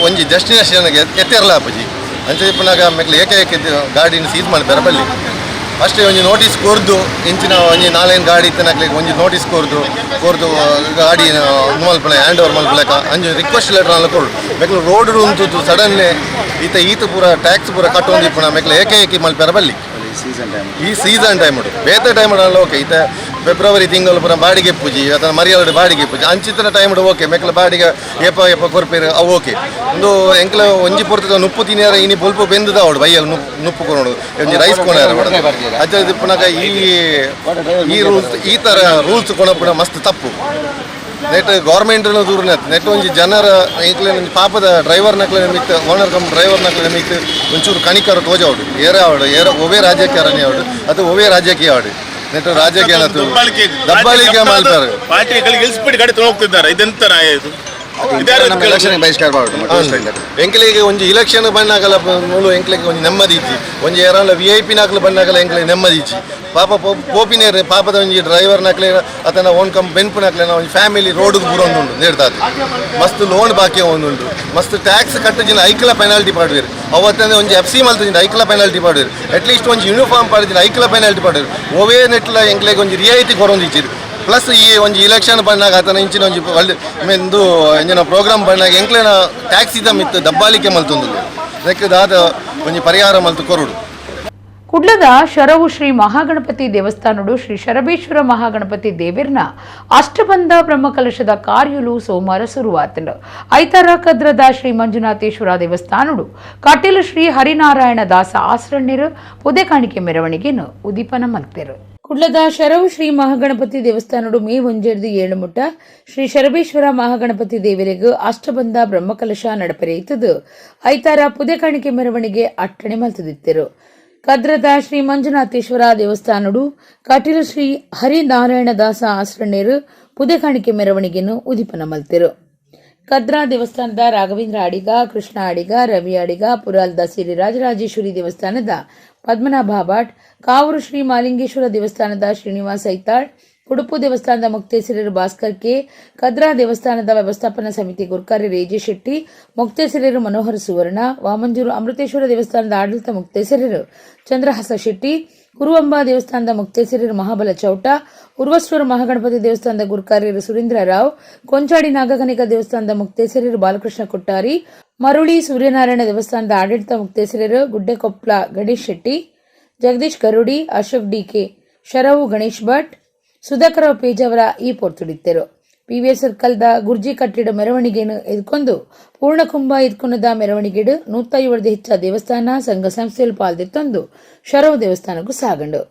ಒಂಜಿ ಡೆಸ್ಟಿನೇಷನ್ ಎತ್ತೆರಲ ಆಪುಜಿ ಅಂಚ ಇಪ್ಪನಾಗ ಮೇಕ್ಲೆ ಏಕಾಏಕಿ ಗಾಡಿನ ಸೀಸ್ ಮನ್ಪೆರ ಬಲ್ಲಿ ಅಷ್ಟೇ ಒಂಜಿ ನೋಟಿಸ್ ಕೊರ್ದು ಇಂಚಿನ ಒಂಜಿ ನಾಲ್ಕೈದು ಗಾಡಿ ಇತ್ತನಕ್ಲೆಗ್ ಒಂಜಿ ನೋಟಿಸ್ ಕೊರ್ದು ಕೊರ್ದು ಗಾಡಿ ಮಲ್ಪಲೆ ಹ್ಯಾಂಡ್ ಓವರ್ ಮಲ್ಪಲೆಕ ಅಂಜಿ ರಿಕ್ವೆಸ್ಟ್ ಲೆಟರ್ ಅಲ್ಲ ಕೊಡು ಮೇಕ್ಲೆ ರೋಡ್ ಉಂಟು ಸಡನ್ಲಿ ಈತ ಈತ ಪೂರ ಟ್ಯಾಕ್ಸ್ ಪೂರ ಕಟ್ಟೊಂದು ಇಪ್ಪುನ ಮೇಕ್ಲೆ ಏಕಾಏಕಿ ಮಲ್ಪೆರ ಬಲ್ಲಿ ಈ ಸೀಸನ್ ಟೈಮ್ ಉಂಟು ಬೇತೆ ಟೈಮ್ ಅಲ್ಲ ಓಕೆ ಈತ ಫೆಬ್ರವರಿ ತಿಂಗಳು ಪೂರ ಬಾಡಿಗೆ ಪೂಜಿ ಅಥವಾ ಮರಿಯಾಲಡು ಬಾಡಿಗೆ ಪೂಜಿ ಅಂಚಿತನ ಟೈಮ್ ಓಕೆ ಮೇಕ್ಲೆ ಬಾಡಿಗೆ ಏಪ ಏಪ ಕೊರ್ಪೇರು ಅವು ಓಕೆ ಒಂದು ಎಂಕ್ಲ ಒಂಜಿ ಪೊರ್ತದ ನುಪ್ಪು ತಿನಿಯರ ಇನಿ ಬೊಲ್ಪು ಬೆಂದದ ಅವಡು ಬೈಯಲ್ಲಿ ನುಪ್ಪು ಕೊನೋಡು ಒಂಜಿ ರೈಸ್ ಕೊನಾರ ಅಜ್ಜ ಪುನಗ ಈ ಈ ರೂಲ್ಸ್ ಈ ಥರ ರೂಲ್ಸ್ ಕೊನಪುನ ಮಸ್ತ್ ತಪ್ಪು. ನೆಟ್ ಗೌರ್ಮೆಂಟ್ ದೂರನೆ ನೆಟ್ ಒಂಜಿ ಜನರ ಎಂಕ್ಲೆ ಒಂಜಿ ಪಾಪದ ಡ್ರೈವರ್ ನಕ್ಲೆ ಮಿತ್ತ, ಓನರ್ ಕಮ್ ಡ್ರೈವರ್ ನಕ್ಲೆ ಮಿತ್ತ ಒಂಚೂರು ಕಣಿಕರ ತೋಜಾವಡು. ಏರೇ ಆವಡು, ಏರ ಒವೇ ರಾಜಕೀಯ ಆವಡು ಅದು ಒವೇ ರಾಜಕೀಯ ಆವಡು, ನೆಟ್ ರಾಜಕೀಯ ದಬ್ಬಾಳಿಕೆ. ದಬ್ಬಾಳಿಕೆ ಮಾಡ್ತಾರೆ. ಪಾರ್ಟಿಗಳಿಗೆ ಸ್ಪೀಡ್ ಗಾಡಿ ತಗೊಂಡು ಹೋಗ್ತಿದ್ದಾರೆ. ಇದೆಂತ ನ್ಯಾಯ ಇದು? ಇದ್ಯಾರು ಎಲೆಕ್ಷನ್ ಬಹಿಷ್ಕಾರ ಮಾಡೋದು. ಎಂಕ್ಲೆಗೆ ಒಂಜಿ ಇಲೆಕ್ಷನ್ ಬಣ್ಣಾಗಲ ಮೂಲು ಎಂಕ್ಲೆಗೆ ಒಂಜಿ ನೆಮ್ಮದಿ ಇಜ್ಜಿ. ಒಂಜಿ ಏರಾಂಡ ವಿ I P ನಾಕ್ಲು ಬಣ್ಣಾಗಲ ಎಂಕ್ಲೆಗೆ ನೆಮ್ಮದಿ ಇಜ್ಜಿ. ಪಾಪ ಪೋಪಿನೇರ್ ಪಾಪದ ಒಂಜಿ ಡ್ರೈವರ್ ನಕ್ಲೆ ಅತನ ಓನ್ ಕಮ್ ಬೆನ್ಪು ನಕ್ಲೆನ ಒಂಜಿ ಫ್ಯಾಮಿಲಿ ರೋಡ್ಗೆ ಬೂರೊಂದುಂಡು ನೇಡ್ದಾದ್. ಮಸ್ತ್ ಲೋನ್ ಬಾಕಿ ಒಂದುಂಡು, ಮಸ್ತ್ ಟ್ಯಾಕ್ಸ್ ಕಟ್ಟಜಿನ ಐಕ್ಲ ಪೆನಾಲ್ಟಿ ಪಾಡುವೆರ್. ಅವತ್ತಂದ್ರೆ ಒಂಜಿ ಎಫ್ ಸಿ ಮಲ್ತಜಿನ ಐಕ್ಲ ಪೆನಾಲ್ಟಿ ಪಾಡುವೆರ್. ಅಟ್ಲೀಸ್ಟ್ ಒಂಜಿ ಯೂನಿಫಾರ್ಮ್ ಪಾಡಿಜಿನ ಐಕ್ಲ ಪೆನಾಲ್ಟಿ ಪಾಡುವೆರ್. ಒವೇ ನೆಟ್ಲ ಎಂಕ್ಲೆಗೆ ಒಂಜಿ ರಿಯಾಯಿತಿ ಕೊರೊಂದಿಜ್ಜಿರು. ಪ್ಲಸ್ ಈ ಒಂಜಿ ಇಲೆಕ್ಷನ್ ಬಂದಾಗ ಆತನ ಇಂಚಿನ ಒಂಜಿ ಒಳ್ಳೆ ಮೆಂದು ಇಂಚಿನ ಪ್ರೋಗ್ರಾಮ್ ಬಂದಾಗ ಎಂಕ್ಲೆನ ಟ್ಯಾಕ್ಸಿ ಮಿತ್ತು ದಬ್ಬಾಳಿಕೆ ಮಲ್ತೊಂದು. ಅದಕ್ಕೆ ದಾದ ಒಂಜಿ ಪರಿಹಾರ ಮಲ್ತು ಕೊರಡು. ಕುಡ್ಲದ ಶರವು ಶ್ರೀ ಮಹಾಗಣಪತಿ ದೇವಸ್ಥಾನಡು ಶ್ರೀ ಶರಬೇಶ್ವರ ಮಹಾಗಣಪತಿ ದೇವಿರ್ನ ಅಷ್ಟಬಂಧ ಬ್ರಹ್ಮಕಲಶದ ಕಾರ್ಯಲು ಸೋಮವಾರ ಶುರುವಾತಂಡು. ಐತಾರ ಕದ್ರದ ಶ್ರೀ ಮಂಜುನಾಥೇಶ್ವರ ದೇವಸ್ಥಾನಡು ಕಟೀಲು ಶ್ರೀ ಹರಿನಾರಾಯಣ ದಾಸ ಆಶ್ರಣ್ಯರು ಪುದೆ ಕಾಣಿಕೆ ಮೆರವಣಿಗೆಯನ್ನು ಉದೀಪನ ಮಲ್ತೆರು. ಕುಡ್ಲದ ಶರವು ಶ್ರೀ ಮಹಾಗಣಪತಿ ದೇವಸ್ಥಾನಡು ಮೇ 1 7 ಮುಟ್ಟ ಶ್ರೀ ಶರಬೇಶ್ವರ ಮಹಾಗಣಪತಿ ದೇವರಿಗೂ ಅಷ್ಟಬಂಧ ಬ್ರಹ್ಮಕಲಶ ನಡಪರೆಯಿತದು. ಐತಾರ ಪುದೆ ಕಾಣಿಕೆ ಮೆರವಣಿಗೆ ಅಟ್ಟಣೆ ಮಲ್ತದಿತ್ತರು. ಕದ್ರದ ಶ್ರೀ ಮಂಜುನಾಥೇಶ್ವರ ದೇವಸ್ಥಾನಡು ಕಟೀಲು ಶ್ರೀ ಹರಿನಾರಾಯಣದಾಸ ಆಶ್ರಣ್ಯರು ಪುದೆ ಕಾಣಿಕೆ ಮೆರವಣಿಗೆಯನ್ನು ಉದೀಪನ ಮಲ್ತೆರು. ಕದ್ರಾ ದೇವಸ್ಥಾನದ ರಾಘವೇಂದ್ರ ಅಡಿಗ, ಕೃಷ್ಣ ಅಡಿಗ, ರವಿ ಅಡಿಗ, ಪುರಾಲ್ದ ಶ್ರೀ ರಾಜರಾಜೇಶ್ವರಿ ದೇವಸ್ಥಾನದ ಪದ್ಮನಾಭ ಭಟ್, ಕಾವೂರು ಶ್ರೀ ಮಾಲಿಂಗೇಶ್ವರ ದೇವಸ್ಥಾನದ ಶ್ರೀನಿವಾಸ ಐತಾಳ್, ಉಡುಪು ದೇವಸ್ಥಾನದ ಮುಕ್ತೇಸರರು ಭಾಸ್ಕರ್ ಕೆ, ಕದ್ರಾ ದೇವಸ್ಥಾನದ ವ್ಯವಸ್ಥಾಪನಾ ಸಮಿತಿ ಗುರ್ಕಾರಿ ರೇಜಿ ಶೆಟ್ಟಿ, ಮುಕ್ತೇಸರರು ಮನೋಹರ ಸುವರ್ಣ, ವಾಮಂಜೂರು ಅಮೃತೇಶ್ವರ ದೇವಸ್ಥಾನದ ಆಡಳಿತ ಮುಕ್ತೇಸರರು ಚಂದ್ರಹಾಸ ಶೆಟ್ಟಿ, ಕುರುವಂಬ ದೇವಸ್ಥಾನದ ಮುಕ್ತೇಸರರು ಮಹಾಬಲ ಚೌಟ, ಉರ್ವಸ್ವರ ಮಹಾಗಣಪತಿ ದೇವಸ್ಥಾನದ ಗುರ್ಕಾರ್ಯರು ಸುರೇಂದ್ರ ರಾವ್, ಕೊಂಚಾಡಿ ನಾಗಕನಿಕ ದೇವಸ್ಥಾನದ ಮುಕ್ತೇಸರರು ಬಾಲಕೃಷ್ಣ ಕೊಟ್ಟಾರಿ, ಮರುಳಿ ಸೂರ್ಯನಾರಾಯಣ ದೇವಸ್ಥಾನದ ಆಡಳಿತ ಮುಕ್ತೇಸರರು ಗುಡ್ಡೆಕೊಪ್ಲ ಗಣೇಶ್ ಶೆಟ್ಟಿ, ಜಗದೀಶ್ ಗರುಡಿ, ಅಶೋಕ್ ಡಿಕೆ, ಶರವು ಗಣೇಶ್ ಭಟ್, ಸುಧಾಕರ ಪೇಜಾವರ ಈ ಪೊರ್ತುಡಿತ್ತೆರು. ಪಿವಿಎಸ್ ಸರ್ಕಲ್ದ ಗುರ್ಜಿ ಕಟ್ಟಿಡ ಮೆರವಣಿಗೆಯನ್ನು ಎದ್ಕೊಂಡು ಪೂರ್ಣಕುಂಭ ಎದ್ಕೊನದ ಮೆರವಣಿಗೆಡು 150 ಹೆಚ್ಚ ದೇವಸ್ಥಾನ ಸಂಘ ಸಂಸ್ಥೆಯಲ್ಲಿ ಪಾಲ್ದೆತ್ತೊಂದು ಶರವು ದೇವಸ್ಥಾನಕ್ಕೂ ಸಾಗಂಡು.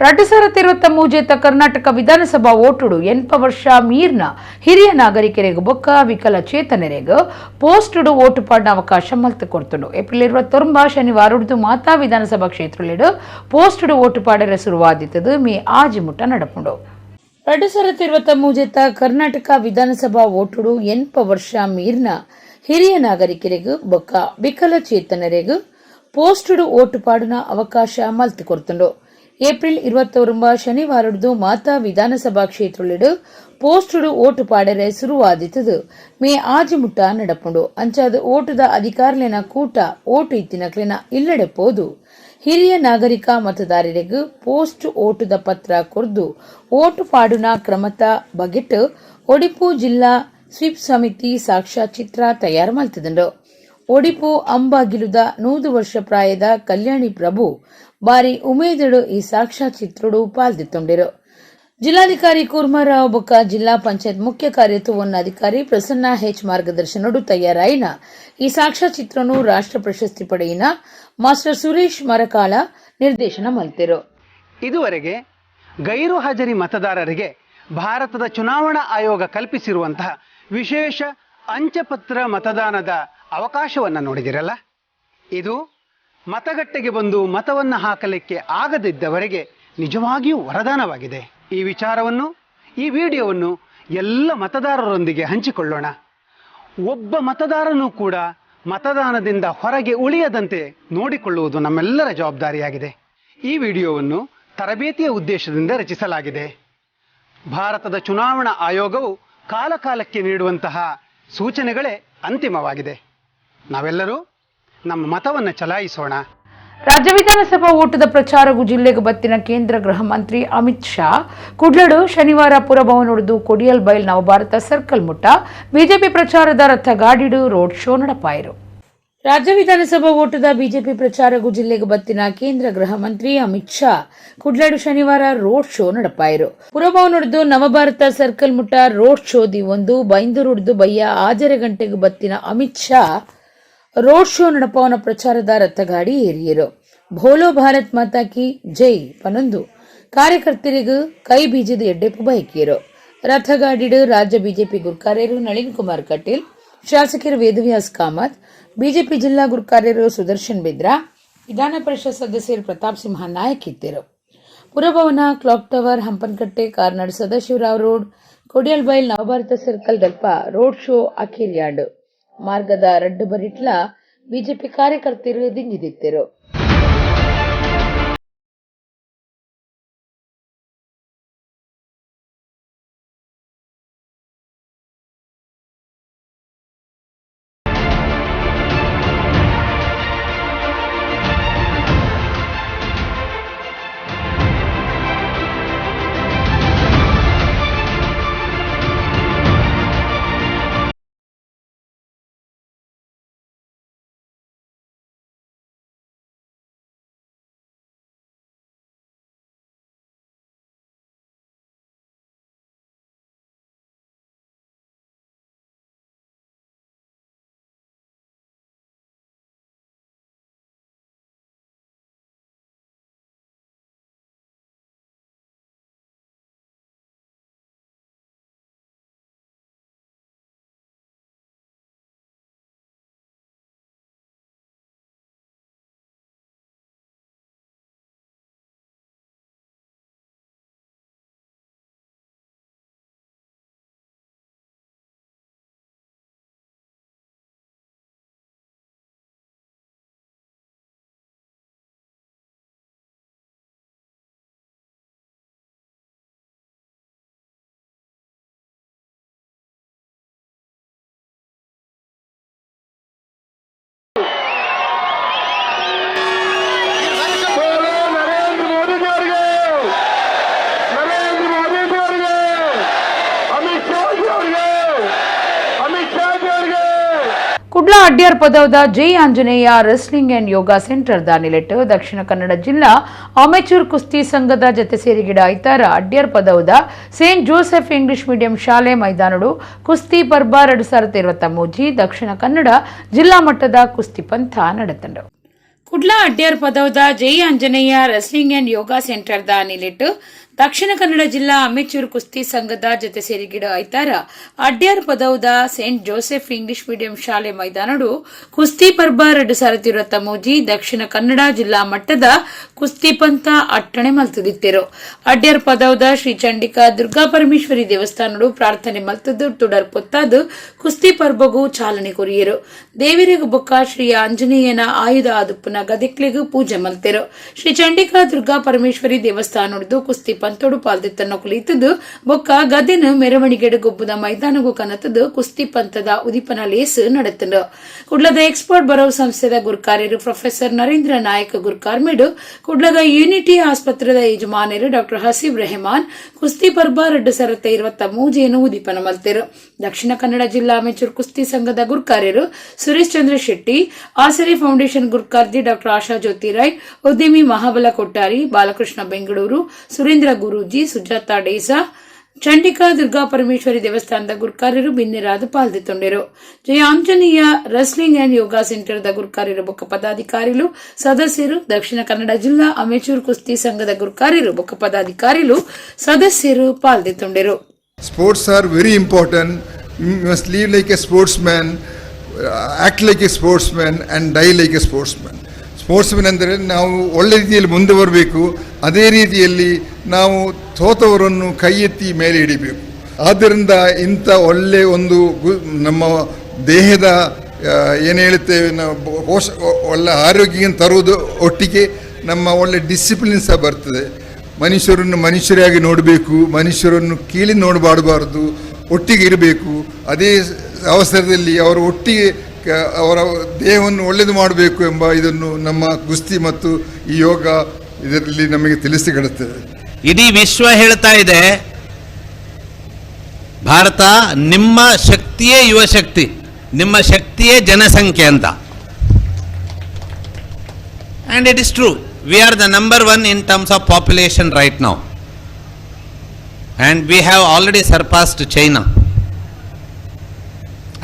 2023 Karnataka ವಿಧಾನಸಭಾ ಓಟುಡು 80 ವರ್ಷ ಮೀರ್ನ ಹಿರಿಯ ನಾಗರಿಕರಿಗೆ ಬೊಕ್ಕ ವಿಕಲಚೇತನರಿಗೆ ಪೋಸ್ಟುಡು ಓಟು ಪಾಡಿನ ಅವಕಾಶ ಮಲ್ತು ಕೊಡ್ತುಂಡು. ಏಪ್ರಿಲ್ 29 ಶನಿವಾರ ಮಾತಾ ವಿಧಾನಸಭಾ ಕ್ಷೇತ್ರಲೆಡು ಪೋಸ್ಟುಡು ಓಟು ಪಾಡರೆ ಶುರುವಾದಿತ್ತದು ಮೇ ಆಜಿ ಮುಟ್ಟ ನಡಪುಂಡು. 2023 ಕರ್ನಾಟಕ ವಿಧಾನಸಭಾ ಓಟುಡು 80 ವರ್ಷ ಮೀರ್ನ ಹಿರಿಯ ನಾಗರಿಕರಿಗೆ ಬೊಕ್ಕ ವಿಕಲಚೇತನರಿಗೆ ಪೋಸ್ಟುಡು ಓಟು ಪಾಡುನ ಅವಕಾಶ ಮಲ್ತು ಕೊಡ್ತುಂಡು. ಏಪ್ರಿಲ್ 29 ಶನಿವಾರದ್ದು ಮಾತಾ ವಿಧಾನಸಭಾ ಕ್ಷೇತ್ರಲೆಡು ಪೋಸ್ಟುಡು ಓಟು ಪಾಡರೆ ಶುರುವಾದಿತ್ತದು ಮೇ ಆಜಿ ಮುಟ್ಟ ನಡಪುಂಡು. ಅಂಚಾದ ಓಟುದ ಅಧಿಕಾರಿಲೇನ ಕೂಟ ಓಟು ಇತ್ತಿನಕ್ಲೆನ ಇಲ್ಲಡೆ ಪೋದು ಹಿರಿಯ ನಾಗರಿಕ ಮತದಾರರಿಗೆ ಪೋಸ್ಟ್ ಓಟುದ ಪತ್ರ ಕೊರ್ದು ಓಟು ಪಾಡುನ ಕ್ರಮತ ಬಗೆಟ್ ಒಡಿಪು ಜಿಲ್ಲಾ ಸ್ವೀಪ್ ಸಮಿತಿ ಸಾಕ್ಷ್ಯಚಿತ್ರ ತಯಾರು ಮಲ್ತುದುಂಡು. ಒಡಿಪು ಅಂಬಾಗಿಲುದ 100 ವರ್ಷ ಪ್ರಾಯದ ಕಲ್ಯಾಣಿ ಪ್ರಭು ಬಾರಿ ಉಮೇದಡು ಈ ಸಾಕ್ಷ್ಯಚಿತ್ರಡು ಪಾಲ್ದಿತ್ತುಂಡಿರು. ಜಿಲ್ಲಾಧಿಕಾರಿ ಕೂರ್ಮಾರಾವ್ ಬೊಕ್ಕ ಜಿಲ್ಲಾ ಪಂಚಾಯತ್ ಮುಖ್ಯ ಕಾರ್ಯತುವನ್ನಾಧಿಕಾರಿ ಪ್ರಸನ್ನ ಹೆಚ್ ಮಾರ್ಗದರ್ಶನಡು ತಯಾರಾಯಿನ ಈ ಸಾಕ್ಷ್ಯಚಿತ್ರನು ರಾಷ್ಟ್ರ ಪ್ರಶಸ್ತಿ ಪಡೆಯಿನ ಮಾಸ್ಟರ್ ಸುರೇಶ್ ಮರಕಾಲ ನಿರ್ದೇಶನ ಮಲ್ತಿರು. ಇದುವರೆಗೆ ಗೈರು ಹಾಜರಿ ಮತದಾರರಿಗೆ ಭಾರತದ ಚುನಾವಣಾ ಆಯೋಗ ಕಲ್ಪಿಸಿರುವಂತಹ ವಿಶೇಷ ಅಂಚೆಪತ್ರ ಮತದಾನದ ಅವಕಾಶವನ್ನು ನೋಡಿದಿರಲ್ಲ. ಇದು ಮತಗಟ್ಟೆಗೆ ಬಂದು ಮತವನ್ನು ಹಾಕಲಿಕ್ಕೆ ಆಗದಿದ್ದವರಿಗೆ ನಿಜವಾಗಿಯೂ ವರದಾನವಾಗಿದೆ. ಈ ವಿಚಾರವನ್ನು, ಈ ವಿಡಿಯೋವನ್ನು ಎಲ್ಲ ಮತದಾರರೊಂದಿಗೆ ಹಂಚಿಕೊಳ್ಳೋಣ. ಒಬ್ಬ ಮತದಾರನೂ ಕೂಡ ಮತದಾನದಿಂದ ಹೊರಗೆ ಉಳಿಯದಂತೆ ನೋಡಿಕೊಳ್ಳುವುದು ನಮ್ಮೆಲ್ಲರ ಜವಾಬ್ದಾರಿಯಾಗಿದೆ. ಈ ವಿಡಿಯೋವನ್ನು ತರಬೇತಿಯ ಉದ್ದೇಶದಿಂದ ರಚಿಸಲಾಗಿದೆ. ಭಾರತದ ಚುನಾವಣಾ ಆಯೋಗವು ಕಾಲಕಾಲಕ್ಕೆ ನೀಡುವಂತಹ ಸೂಚನೆಗಳೇ ಅಂತಿಮವಾಗಿದೆ. ನಾವೆಲ್ಲರೂ ನಮ್ಮ ಮತವನ್ನು ಚಲಾಯಿಸೋಣ. ರಾಜ್ಯ ವಿಧಾನಸಭಾ ಓಟದ ಪ್ರಚಾರಗೂ ಜಿಲ್ಲೆಗೆ ಬತ್ತಿನ ಕೇಂದ್ರ ಗೃಹ ಮಂತ್ರಿ ಅಮಿತ್ ಶಾ ಕುಡ್ಲಡು ಶನಿವಾರ ಪುರಭವನೊಡೆದು ಕೊಡಿಯಲ್ ಬೈಲ್ ನವಭಾರತ ಸರ್ಕಲ್ ಮುಟ್ಟ ಬಿಜೆಪಿ ಪ್ರಚಾರದ ರಥ ಗಾಡಿಡು ರೋಡ್ ಶೋ ನಡಪಾಯರು. ರಾಜ್ಯ ವಿಧಾನಸಭಾ ಓಟದ ಬಿಜೆಪಿ ಪ್ರಚಾರಗೂ ಜಿಲ್ಲೆಗೆ ಬತ್ತಿನ ಕೇಂದ್ರ ಗೃಹ ಮಂತ್ರಿ ಅಮಿತ್ ಶಾ ಕುಡ್ಲಡು ಶನಿವಾರ ರೋಡ್ ಶೋ ನಡಪಾಯರು. ಪುರಭವನೊಡೆದು ನವಭಾರತ ಸರ್ಕಲ್ ಮುಟ್ಟ ರೋಡ್ ಶೋ the ಒಂದು ಬೈಂದೂರುಡ್ದು ಬಯ್ಯ 6:30 ಗಂಟೆಗೆ ಬತ್ತಿನ ಅಮಿತ್ ಶಾ ರೋಡ್ ಶೋ ನಡಪವನ ಪ್ರಚಾರದ ರಥಗಾಡಿ ಏರಿಯರು. ಭೋಲೋ ಭಾರತ್ ಮಾತಾ ಕಿ ಜೈ ಪನೊಂದು ಕಾರ್ಯಕರ್ತರಿಗೂ ಕೈ ಬೀಜದ ಎಡ್ಡೆಪ್ಪು ಬಯಕಿಯರು. ರಥಗಾಡಿಡು ರಾಜ್ಯ ಬಿಜೆಪಿ ಗುರ್ಕಾರ್ಯರು ನಳಿನ್ ಕುಮಾರ್ ಕಟೀಲ್, ಶಾಸಕರು ವೇದವ್ಯಾಸ್ ಕಾಮತ್, ಬಿಜೆಪಿ ಜಿಲ್ಲಾ ಗುರ್ಕಾರ್ಯರು ಸುದರ್ಶನ್ ಬಿದ್ರಾ, ವಿಧಾನ ಪರಿಷತ್ ಸದಸ್ಯರು ಪ್ರತಾಪ್ ಸಿಂಹ ನಾಯಕ್ ಇದ್ದರು. Purabhavan, clock tower, Hampankatta, Karnad Sadashivarao road, Kodialbail Navabharat circle ದಲ್ಪ ರೋಡ್ ಶೋ ಅಖೇರಿಯಾಂಡು. ಮಾರ್ಗದ ರಡ್ಡು ಬರಿಟ್ಲ ಬಿಜೆಪಿ ಕಾರ್ಯಕರ್ತರು ದಿಂಜಿದಿತ್ತರು. Kudla Adyar ಪದವದ Jai Anjaneya wrestling and yoga centre the ನಿಲೆಟ್ಟು Dakshina Kannada ಜಿಲ್ಲಾ ಅಮೆಚೂರ್ ಕುಸ್ತಿ ಸಂಘದ ಜತೆ ಸೇರಿಗಿಡ ಐತಾರ Adyar ಪದವದ Saint Joseph English medium ಶಾಲೆ ಮೈದಾನಡು ಕುಸ್ತಿ ಪರ್ಬ 2023 ದಕ್ಷಿಣ ಕನ್ನಡ ಜಿಲ್ಲಾ ಮಟ್ಟದ ಕುಸ್ತಿ ಪಂಥ ನಡೆತಂಡು. Kudla Adyar ಪದವದ Jai Anjaneya wrestling and yoga centre the ನಿಲೆಟ್ Dakshina Kannada ಜಿಲ್ಲಾ ಅಮೆಚೂರ್ ಕುಸ್ತಿ ಸಂಘದ ಜೊತೆ ಸೇರಿಗಿಡ ಐತಾರ ಅಡ್ಯಾರ್ ಪದವದ ಸೇಂಟ್ ಜೋಸೆಫ್ ಇಂಗ್ಲಿಷ್ ಮೀಡಿಯಂ ಶಾಲೆ ಮೈದಾನಡು ಕುಸ್ತಿ ಪರ್ಬ 2023 ದಕ್ಷಿಣ ಕನ್ನಡ ಜಿಲ್ಲಾ ಮಟ್ಟದ ಕುಸ್ತಿ ಪಂತ ಅಟ್ಟಣೆ ಮಲ್ತದಿತ್ತೆರು. ಅಡ್ಯಾರ್ ಪದವದ ಶ್ರೀ ಚಂಡಿಕಾ ದುರ್ಗಾ ಪರಮೇಶ್ವರಿ ದೇವಸ್ಥಾನಡು ಪ್ರಾರ್ಥನೆ ಮಲ್ತದ್ದು ತುಡರ್ ಪೊತ್ತಾದು ಕುಸ್ತಿ ಪರ್ಬಗೂ ಚಾಲನೆ ಕೊರಿಯರು. ದೇವಿರಿಗು ಬೊಕ್ಕ ಶ್ರೀ ಆಂಜನೇಯನ ಆಯುಧ ಆದುಪ್ಪುನ ಗದೆಕ್ಲೆಗು ಪೂಜೆ ಮಲ್ತೆರು. ಶ್ರೀ ಚಂಡಿಕಾ ದುರ್ಗಾ ಪರಮೇಶ್ವರಿ ದೇವಸ್ಥಾನಡ್ದು ಕುಸ್ತಿ ಪಂತೊಡು ಪಾಲ್ದಿತ್ತನ್ನು ಕುಲಿತದ್ದು ಬೊಕ್ಕ ಗದೆನು ಮೆರವಣಿಗೆಡು ಗೊಬ್ಬುದ ಮೈದಾನಗು ಕನತದ್ದು ಕುಸ್ತಿ ಪಂತದ ಉದಿಪನ ಲೇಸ್ ನಡೆತಂಡು. ಕುಡ್ಲದ ಎಕ್ಸ್ಪರ್ಟ್ ಬರವ್ ಸಂಸ್ಥೆದ ಗುರ್ಕಾರ್ಯರು ಪ್ರೊಫೆಸರ್ ನರೇಂದ್ರ ನಾಯಕ್ ಗುರ್ಕಾರ್ಮೆಡು, ಕುಡ್ಲದ ಯೂನಿಟಿ ಆಸ್ಪತ್ರೆದ ಯಜಮಾನರು ಡಾಕ್ಟರ್ ಹಸೀಬ್ ರೆಹಮಾನ್ ಕುಸ್ತಿ ಪರ್ಬ 2023 ಉದಿಪನ ಮಲ್ತೆರು. ದಕ್ಷಿಣ ಕನ್ನಡ ಜಿಲ್ಲಾ ಅಮೆಚೂರ್ ಕುಸ್ತಿ ಸಂಘದ ಗುರ್ಕಾರ್ಯರು ಸುರೇಶ್ ಚಂದ್ರ ಶೆಟ್ಟಿ, ಆಸರೆ ಫೌಂಡೇಶನ್ ಗುರ್ಕಾರ್ದಿ ಡಾಕ್ಟರ್ ಆಶಾ ಜ್ಯೋತಿ ರಾಯ್, ಉದ್ಯಮಿ ಮಹಾಬಲ ಕೊಟ್ಟಾರಿ, ಬಾಲಕೃಷ್ಣ ಬೆಂಗಳೂರು, ಸುರೇಂದ್ರ ಗುರೂಜಿ, ಸುಜಾತಾ ಡೇಸಾ, ಚಂಡಿಕಾ ದುರ್ಗಾ ಪರಮೇಶ್ವರಿ ದೇವಸ್ಥಾನದ ಗುರ್ಕಾರ್ಯರು ಬಿನ್ನೆರಾದ ಪಾಲ್ದಿತ್ತೊಂಡೆರು. ಜಯ ಆಂಜನೇಯ ರೆಸ್ಲಿಂಗ್ ಅಂಡ್ ಯೋಗಾ ಸೆಂಟರ್ದ ಗುರ್ಕಾರ್ಯರು ಬೊಕ್ಕ ಪದಾಧಿಕಾರಿಲು ಸದಸ್ಯರು, ದಕ್ಷಿಣ ಕನ್ನಡ ಜಿಲ್ಲಾ ಅಮೆಚೂರ್ ಕುಸ್ತಿ ಸಂಘದ ಗುರ್ಕಾರ್ಯರು ಬೊಕ್ಕ ಪದಾಧಿಕಾರಿಲು ಸದಸ್ಯರು ಪಾಲ್ದಿತ್ತೊಂಡೆರು. Sports are very important. You must live like a sportsman, act like a sportsman and die like a sportsman. Sportsman ಅಂದರೆ ನಾವು ಒಳ್ಳೆ ರೀತಿಯಲ್ಲಿ ಮುಂದೆ ಬರಬೇಕು. ಅದೇ ರೀತಿಯಲ್ಲಿ ನಾವು ಸೋತವರನ್ನು ಕೈ ಎತ್ತಿ ಮೇಲೆ ಹಿಡಿಬೇಕು. ಆದ್ದರಿಂದ ಇಂಥ ಒಳ್ಳೆ ಒಂದು ನಮ್ಮ ದೇಹದ ಏನು ಹೇಳುತ್ತೇವೆ ನಾವು, ಒಳ್ಳೆ ಆರೋಗ್ಯ ತರುವುದು ಒಟ್ಟಿಗೆ ನಮ್ಮ ಒಳ್ಳೆ ಡಿಸಿಪ್ಲಿನ್ ಸಹ ಬರ್ತದೆ. ಮನುಷ್ಯರನ್ನು ಮನುಷ್ಯರಾಗಿ ನೋಡಬೇಕು, ಮನುಷ್ಯರನ್ನು ಕೀಳಿ ನೋಡಬಾರಬಾರ್ದು, ಒಟ್ಟಿಗೆ ಇರಬೇಕು. ಅದೇ ಅವಸರದಲ್ಲಿ ಅವರು ಒಟ್ಟಿಗೆ ಅವರ ದೇಹವನ್ನು ಒಳ್ಳೆಯದು ಮಾಡಬೇಕು ಎಂಬ ಇದನ್ನು ನಮ್ಮ ಕುಸ್ತಿ ಮತ್ತು ಈ ಯೋಗ ಇದರಲ್ಲಿ ನಮಗೆ ತಿಳಿಸಿಕೊಡುತ್ತದೆ. ಇಡೀ ವಿಶ್ವ ಹೇಳ್ತಾ ಇದೆ, ಭಾರತ ನಿಮ್ಮ ಶಕ್ತಿಯೇ ಯುವಶಕ್ತಿ, ನಿಮ್ಮ ಶಕ್ತಿಯೇ ಜನಸಂಖ್ಯೆ ಅಂತ. And it is true, we are the number one in terms of population right now, and we have already surpassed China.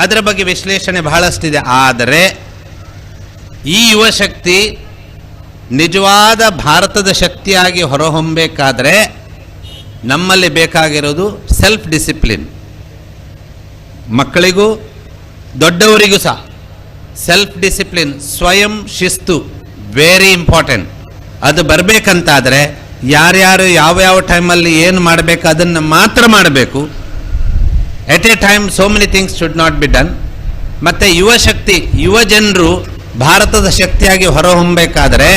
ಅದರ ಬಗ್ಗೆ ವಿಶ್ಲೇಷಣೆ ಬಹಳಷ್ಟಿದೆ. ಆದರೆ ಈ ಯುವಶಕ್ತಿ ನಿಜವಾದ ಭಾರತದ ಶಕ್ತಿಯಾಗಿ ಹೊರಹೊಮ್ಮಬೇಕಾದ್ರೆ ನಮ್ಮಲ್ಲಿ ಬೇಕಾಗಿರೋದು ಸೆಲ್ಫ್ ಡಿಸಿಪ್ಲಿನ್. ಮಕ್ಕಳಿಗೂ ದೊಡ್ಡವರಿಗೂ ಸಹ ಸೆಲ್ಫ್ ಡಿಸಿಪ್ಲಿನ್, ಸ್ವಯಂ ಶಿಸ್ತು ವೆರಿ ಇಂಪಾರ್ಟೆಂಟ್. ಅದು ಬರಬೇಕಂತಾದರೆ ಯಾರ್ಯಾರು ಯಾವ್ಯಾವ ಟೈಮಲ್ಲಿ ಏನು ಮಾಡಬೇಕು ಅದನ್ನು ಮಾತ್ರ ಮಾಡಬೇಕು. At a time so many things should not be done. ಮತ್ತು ಯುವಶಕ್ತಿ, ಯುವ ಜನರು ಭಾರತದ ಶಕ್ತಿಯಾಗಿ ಹೊರಹೊಮ್ಮಬೇಕಾದ್ರೆ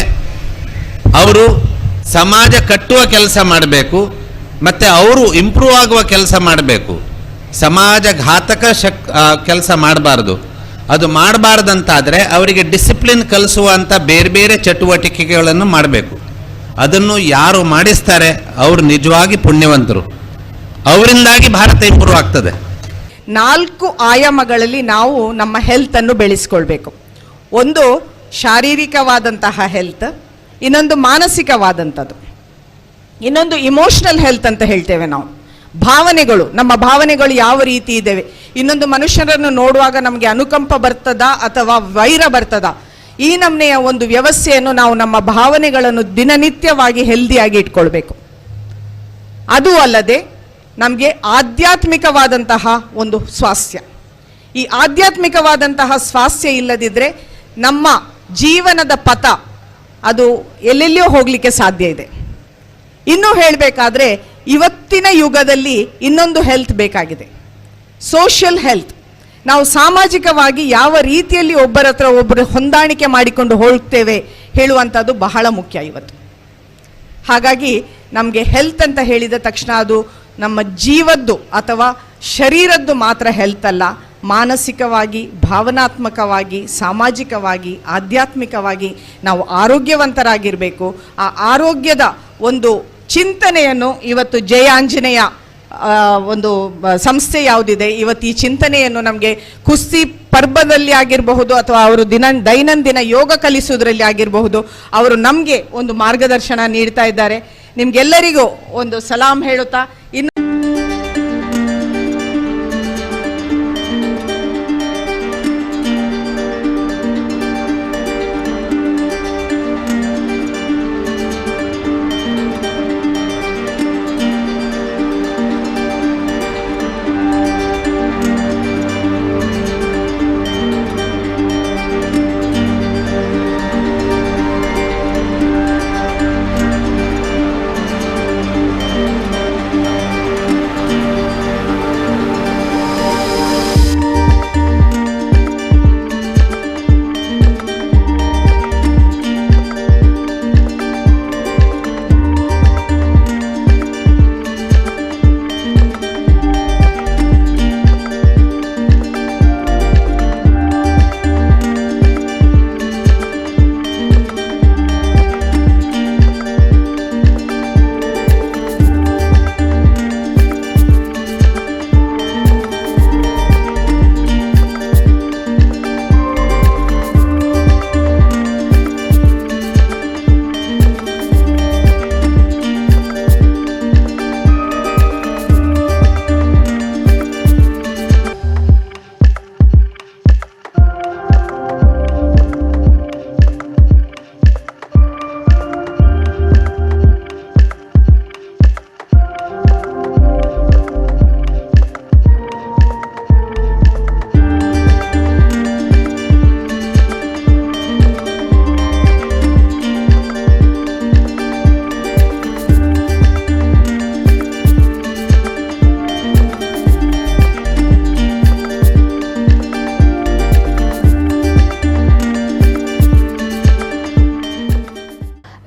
ಅವರು ಸಮಾಜ ಕಟ್ಟುವ ಕೆಲಸ ಮಾಡಬೇಕು ಮತ್ತು ಅವರು ಇಂಪ್ರೂವ್ ಆಗುವ ಕೆಲಸ ಮಾಡಬೇಕು. ಸಮಾಜ ಘಾತಕ ಕೆಲಸ ಮಾಡಬಾರ್ದು. ಅದು ಮಾಡಬಾರ್ದಂತಾದರೆ ಅವರಿಗೆ ಡಿಸಿಪ್ಲಿನ್ ಕಲಿಸುವಂಥ ಬೇರೆ ಬೇರೆ ಚಟುವಟಿಕೆಗಳನ್ನು ಮಾಡಬೇಕು. ಅದನ್ನು ಯಾರು ಮಾಡಿಸ್ತಾರೆ ಅವರು ನಿಜವಾಗಿ ಪುಣ್ಯವಂತರು. ಅವರಿಂದಾಗಿ ಭಾರತ ಇಂಪ್ರೂವ್ ಆಗ್ತದೆ. 4 ಆಯಾಮಗಳಲ್ಲಿ ನಾವು ನಮ್ಮ ಹೆಲ್ತನ್ನು ಬೆಳೆಸ್ಕೊಳ್ಬೇಕು. ಒಂದು ಶಾರೀರಿಕವಾದಂತಹ ಹೆಲ್ತ್, ಇನ್ನೊಂದು ಮಾನಸಿಕವಾದಂಥದ್ದು, ಇನ್ನೊಂದು ಇಮೋಷನಲ್ ಹೆಲ್ತ್ ಅಂತ ಹೇಳ್ತೇವೆ ನಾವು. ಭಾವನೆಗಳು, ನಮ್ಮ ಭಾವನೆಗಳು ಯಾವ ರೀತಿ ಇದ್ದಾವೆ. ಇನ್ನೊಂದು ಮನುಷ್ಯರನ್ನು ನೋಡುವಾಗ ನಮಗೆ ಅನುಕಂಪ ಬರ್ತದಾ ಅಥವಾ ವೈರ ಬರ್ತದಾ, ಈ ನಮ್ನೆಯ ಒಂದು ವ್ಯವಸ್ಥೆಯನ್ನು ನಾವು ನಮ್ಮ ಭಾವನೆಗಳನ್ನು ದಿನನಿತ್ಯವಾಗಿ ಹೆಲ್ದಿಯಾಗಿ ಇಟ್ಕೊಳ್ಬೇಕು. ಅದು ಅಲ್ಲದೆ ನಮಗೆ ಆಧ್ಯಾತ್ಮಿಕವಾದಂತಹ ಒಂದು ಸ್ವಾಸ್ಥ್ಯ, ಈ ಆಧ್ಯಾತ್ಮಿಕವಾದಂತಹ ಸ್ವಾಸ್ಥ್ಯ ಇಲ್ಲದಿದ್ದರೆ ನಮ್ಮ ಜೀವನದ ಪಥ ಅದು ಎಲ್ಲೆಲ್ಲಿಯೋ ಹೋಗಲಿಕ್ಕೆ ಸಾಧ್ಯ ಇದೆ. ಇನ್ನೂ ಹೇಳಬೇಕಾದ್ರೆ ಇವತ್ತಿನ ಯುಗದಲ್ಲಿ ಇನ್ನೊಂದು ಹೆಲ್ತ್ ಬೇಕಾಗಿದೆ, ಸೋಷಿಯಲ್ ಹೆಲ್ತ್. ನಾವು ಸಾಮಾಜಿಕವಾಗಿ ಯಾವ ರೀತಿಯಲ್ಲಿ ಒಬ್ಬರ ಹತ್ರ ಒಬ್ಬರು ಹೊಂದಾಣಿಕೆ ಮಾಡಿಕೊಂಡು ಹೋಗ್ತೇವೆ ಹೇಳುವಂಥದ್ದು ಬಹಳ ಮುಖ್ಯ ಇವತ್ತು. ಹಾಗಾಗಿ ನಮಗೆ ಹೆಲ್ತ್ ಅಂತ ಹೇಳಿದ ತಕ್ಷಣ ಅದು ನಮ್ಮ ಜೀವದ್ದು ಅಥವಾ ಶರೀರದ್ದು ಮಾತ್ರ ಹೆಲ್ತ್ ಅಲ್ಲ, ಮಾನಸಿಕವಾಗಿ, ಭಾವನಾತ್ಮಕವಾಗಿ, ಸಾಮಾಜಿಕವಾಗಿ, ಆಧ್ಯಾತ್ಮಿಕವಾಗಿ ನಾವು ಆರೋಗ್ಯವಂತರಾಗಿರಬೇಕು. ಆ ಆರೋಗ್ಯದ ಒಂದು ಚಿಂತನೆಯನ್ನು ಇವತ್ತು ಜಯ ಆಂಜನೇಯ ಒಂದು ಸಂಸ್ಥೆ ಯಾವುದಿದೆ ಇವತ್ತು ಈ ಚಿಂತನೆಯನ್ನು ನಮಗೆ ಕುಸ್ತಿ ಪರ್ಬದಲ್ಲಿ ಆಗಿರಬಹುದು ಅಥವಾ ಅವರು ದೈನಂದಿನ ಯೋಗ ಕಲಿಸುವುದರಲ್ಲಿ ಆಗಿರಬಹುದು, ಅವರು ನಮಗೆ ಒಂದು ಮಾರ್ಗದರ್ಶನ ನೀಡ್ತಾ ಇದ್ದಾರೆ. ನಿಮಗೆಲ್ಲರಿಗೂ ಒಂದು ಸಲಾಂ ಹೇಳುತ್ತಾ ಇನ್ನು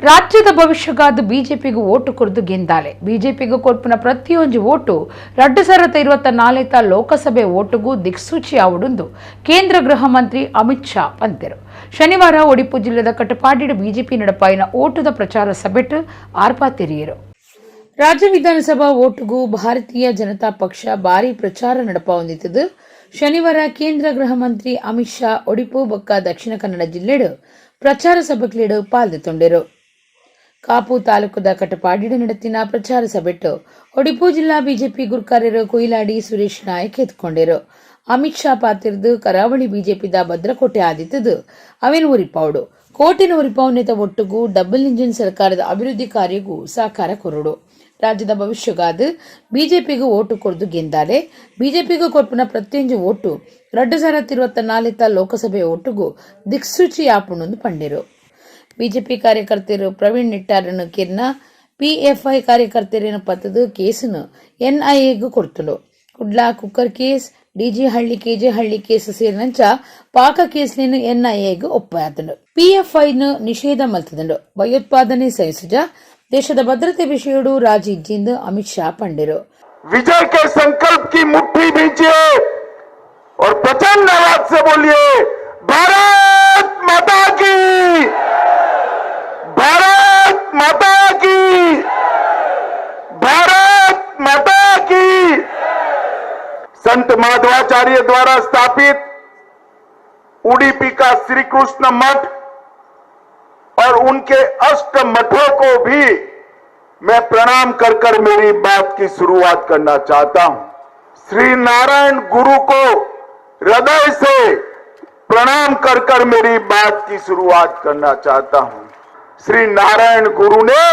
ರಾಜ್ಯದ ಭವಿಷ್ಯಗಾದ ಬಿಜೆಪಿಗೂ ಓಟು ಕೊರ್ದು ಗೆಂದಾಲೆ. ಬಿಜೆಪಿಗೂ ಕೊರ್ಪಿನ ಪ್ರತಿಯೊಂದು ಓಟು 2024 ಲೋಕಸಭೆ ಓಟುಗೂ ದಿಕ್ಸೂಚಿ ಆವುಡುಂದು ಕೇಂದ್ರ ಗೃಹ ಮಂತ್ರಿ ಅಮಿತ್ ಶಾ ಪಂತೆರು. ಶನಿವಾರ ಒಡಿಪು ಜಿಲ್ಲೆದ ಕಟಪಾಡಿಡು ಬಿಜೆಪಿ ನಡಪಾಯಿನ ಓಟುದ ಪ್ರಚಾರ ಸಭೆಟ್ ಆರ್ಪಾತೆರಿಯರು. ರಾಜ್ಯ ವಿಧಾನಸಭಾ ಓಟುಗೂ ಭಾರತೀಯ ಜನತಾ ಪಕ್ಷ ಭಾರಿ ಪ್ರಚಾರ ನಡಪಾವೊಂದಿತ್ತದು. ಶನಿವಾರ ಕೇಂದ್ರ ಗೃಹ ಮಂತ್ರಿ ಅಮಿತ್ ಶಾ ಒಡಿಪು ಬೊಕ್ಕ ದಕ್ಷಿಣ ಕನ್ನಡ ಜಿಲ್ಲೆಡು ಪ್ರಚಾರ ಸಭೆಕ್ಲೆಡು ಪಾಲ್ದೆತೊಂಡೆರು. ಕಾಪು ತಾಲೂಕುದ ಕಟಪಾಡಿಡು ನಡೆತಿನ ಪ್ರಚಾರ ಸಭೆಟ್ಟು ಒಡಿಪು ಜಿಲ್ಲಾ ಬಿಜೆಪಿ ಗುರ್ಕಾರ್ಯರು ಕೊಯಿಲಾಡಿ ಸುರೇಶ್ ನಾಯಕ್ ಎತ್ಕೊಂಡೆರು. ಅಮಿತ್ ಶಾ ಪಾತಿರ್ದು ಕರಾವಳಿ ಬಿಜೆಪಿದ ಭದ್ರಕೋಟೆ ಆದಿತ್ತದು ಅವೇನು ಉರಿಪಾವುಡು ಕೋಟೆನ ಉರಿಪಾವುನೇತ ಒಟ್ಟುಗೂ ಡಬಲ್ ಇಂಜಿನ್ ಸರ್ಕಾರದ ಅಭಿವೃದ್ಧಿ ಕಾರ್ಯಗೂ ಸಾಕಾರ ಕೊರಡು. ರಾಜ್ಯದ ಭವಿಷ್ಯಗಾದ ಬಿಜೆಪಿಗೂ ಓಟು ಕೊರ್ದು ಗೆಂದಾಲೆ. ಬಿಜೆಪಿಗೂ ಕೊರ್ಪಿನ ಪ್ರತಿಯೊಂದು ಓಟು 2024 ಲೋಕಸಭೆ ಓಟುಗೂ ದಿಕ್ಸೂಚಿ ಆಪುಣೊಂದು ಪಂಡೆರು. ಬಿಜೆಪಿ ಕಾರ್ಯಕರ್ತರು ಪ್ರವೀಣ್ ನೆಟ್ಟಾರನ್ನು ಕಿರ್ನ ಪಿಎಫ್ಐ ಕಾರ್ಯಕರ್ತರೇನು ಪತ್ತದು ಕೇಸನ್ನು ಎನ್ಐಎಗೂ ಕೊಡ್ತುಂಡು. Kudla cooker case, DJ Halli KJ Halli case ಸೇರಿನಂಚ ಪಾಕ ಕೇಸ್ಲೇನು ಎನ್ಐಎಗೂ ಒಪ್ಪಾತುಂಡು. ಪಿಎಫ್ಐನ ನಿಷೇಧ ಮಲ್ತದುಂಡು. ಭಯೋತ್ಪಾದನೆ ಸಹಿಸುಜ ದೇಶದ ಭದ್ರತೆ ವಿಷಯಡು ರಾಜಿ ಇಜ್ಜಿಂದು ಅಮಿತ್ ಶಾ ಪಂಡೆರು. विजय के संकल्प की मुट्ठी भींचिए और प्रचंड आवाज से बोलिए, भारत माता की, भारत माता की, भारत माता की। संत माधवाचार्य द्वारा स्थापित उडुपी का श्री कृष्ण मठ और उनके अष्ट मठों को भी मैं प्रणाम कर कर मेरी बात की शुरुआत करना चाहता हूं। श्री नारायण गुरु को हृदय से प्रणाम कर कर मेरी बात की शुरुआत करना चाहता हूं। श्री नारायण गुरु ने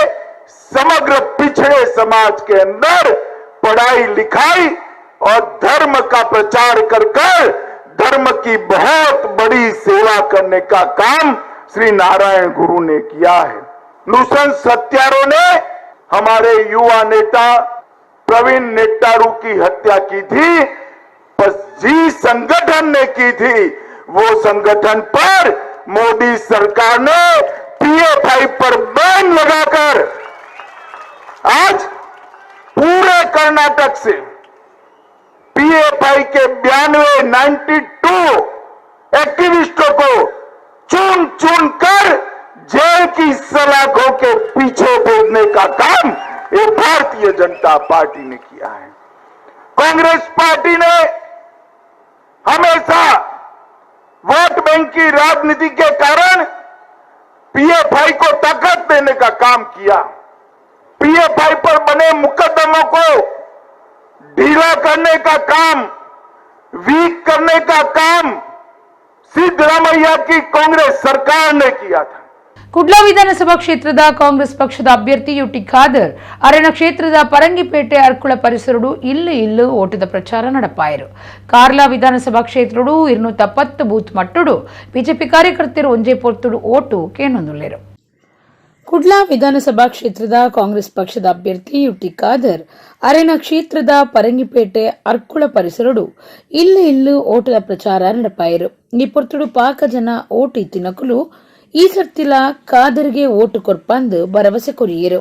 समग्र पिछड़े समाज के अंदर पढ़ाई लिखाई और धर्म का प्रचार कर कर धर्म की बहुत बड़ी सेवा करने का काम श्री नारायण गुरु ने किया है। नृशंस हत्यारों ने हमारे युवा नेता प्रवीण नेट्टारू की हत्या की थी, पर जी संगठन ने की थी वो संगठन पर मोदी सरकार ने पीएफआई पर बैन लगाकर आज पूरे कर्नाटक से पीएफआई के 92 एक्टिविस्टों को चुन चुन कर जेल की सलाखों के पीछे भेजने का काम ये भारतीय जनता पार्टी ने किया है। कांग्रेस पार्टी ने हमेशा वोट बैंक की राजनीति के कारण पीएफआई को ताकत देने का काम किया। पीएफआई पर बने मुकदमों को ढीला करने का काम, वीक करने का काम सिद्धरामैया की कांग्रेस सरकार ने किया था। ಕುಡ್ಲಾ ವಿಧಾನಸಭಾ ಕ್ಷೇತ್ರದ ಕಾಂಗ್ರೆಸ್ ಪಕ್ಷದ ಅಭ್ಯರ್ಥಿ ಯುಟಿ ಖಾದರ್ ಅರಣ್ಯ ಕ್ಷೇತ್ರದ ಪರಂಗಿಪೇಟೆ ಅರ್ಕುಳ ಪರಿಸರಡು ಇಲ್ಲು ಇಲ್ಲು ಓಟದ ಪ್ರಚಾರ ನಡಪಾಯರು. ಕಾರ್ಲಾ ವಿಧಾನಸಭಾ ಕ್ಷೇತ್ರಡು 210 ಬೂತ್ ಮಟ್ಟುಡು ಬಿಜೆಪಿ ಕಾರ್ಯಕರ್ತರು ಒಂಜೆ ಪೊರ್ತುಡು ಓಟು ಕೇನೊಂದುಲ್ಲೆರು. ಕುಡ್ಲಾ ವಿಧಾನಸಭಾ ಕ್ಷೇತ್ರದ ಕಾಂಗ್ರೆಸ್ ಪಕ್ಷದ ಅಭ್ಯರ್ಥಿ ಯುಟಿ ಖಾದರ್ ಅರೆನ ಕ್ಷೇತ್ರದ ಪರಂಗಿಪೇಟೆ ಅರ್ಕುಳ ಪರಿಸರಡು ಇಲ್ಲು ಇಲ್ಲು ಓಟದ ಪ್ರಚಾರ ನಡಪಾಯರು. ಈ ಪೊರ್ತುಡು ಪಾಕ ಜನ ಓಟು ಇತ್ತಿನಕುಲು ಈ ಸರ್ತಿಲ ಖಾದರ್ಗೆ ಓಟು ಕೊರ್ಪಂದು ಭರವಸೆ ಕೊರಿಯರು.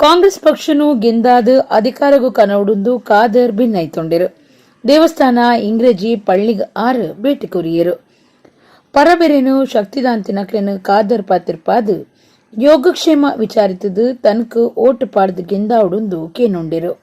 ಕಾಂಗ್ರೆಸ್ ಪಕ್ಷನು ಗೆಂದಾದ ಅಧಿಕಾರಗೂ ಕನೌಡುಂದು ಖಾದರ್ ಭಿನ್ನೈತೊಂಡಿರು. ದೇವಸ್ಥಾನ ಇಂಗ್ರೇಜಿ ಪಳ್ಳಿಗ್ ಆರು ಭೇಟಿ ಕೊರಿಯರು. ಪರಬೆರೆನು ಶಕ್ತಿದಾಂತಿನಕ್ಲೆನು ಖಾದರ್ ಪಾತಿರ್ಪಾದು ಯೋಗಕ್ಷೇಮ ವಿಚಾರಿತದು ತನಕ ಓಟು ಪಾಡ್ದು ಗೆಂದಾವುಡುಂದು ಕೇನೊಂಡಿರು.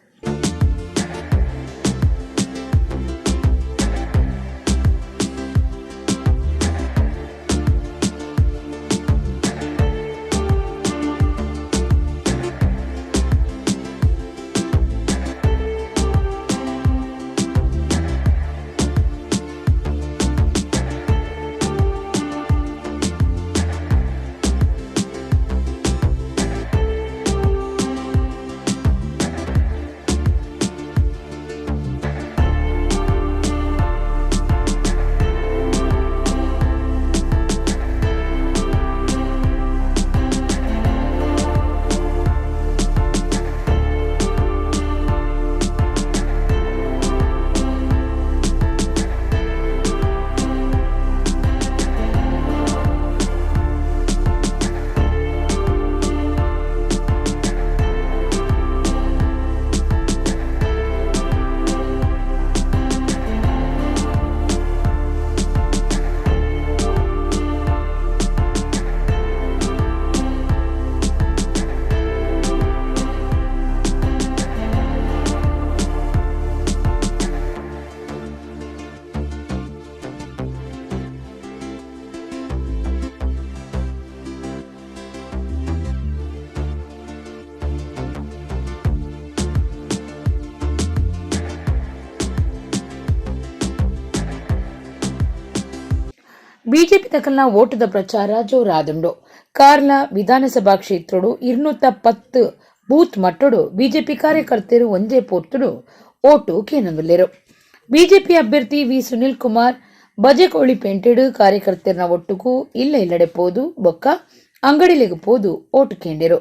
ಬಿಜೆಪಿ ತಕಲ್ನ ಓಟುದ ಪ್ರಚಾರ ಜೋರಾದುಂಡು. ಕಾರ್ಲ ವಿಧಾನಸಭಾ ಕ್ಷೇತ್ರಡು 210 ಬೂತ್ ಮಟ್ಟಡು ಬಿಜೆಪಿ ಕಾರ್ಯಕರ್ತರು ಒಂಜೇ ಪೋರ್ತುಡು ಓಟು ಕೇನೊಂದುಲ್ಲೆರು. ಬಿಜೆಪಿ ಅಭ್ಯರ್ಥಿ ವಿ ಸುನಿಲ್ ಕುಮಾರ್ ಬಜೆಕೋಳಿ ಪೇಂಟೆಡು ಕಾರ್ಯಕರ್ತರನ ಒಟ್ಟುಗು ಇಲ್ಲ ಇಲ್ಲಡೆ ಪೋದು ಬೊಕ್ಕ ಅಂಗಡಿಲೆಗ್ ಪೋದು ಓಟು ಕೇಂಡೆರು.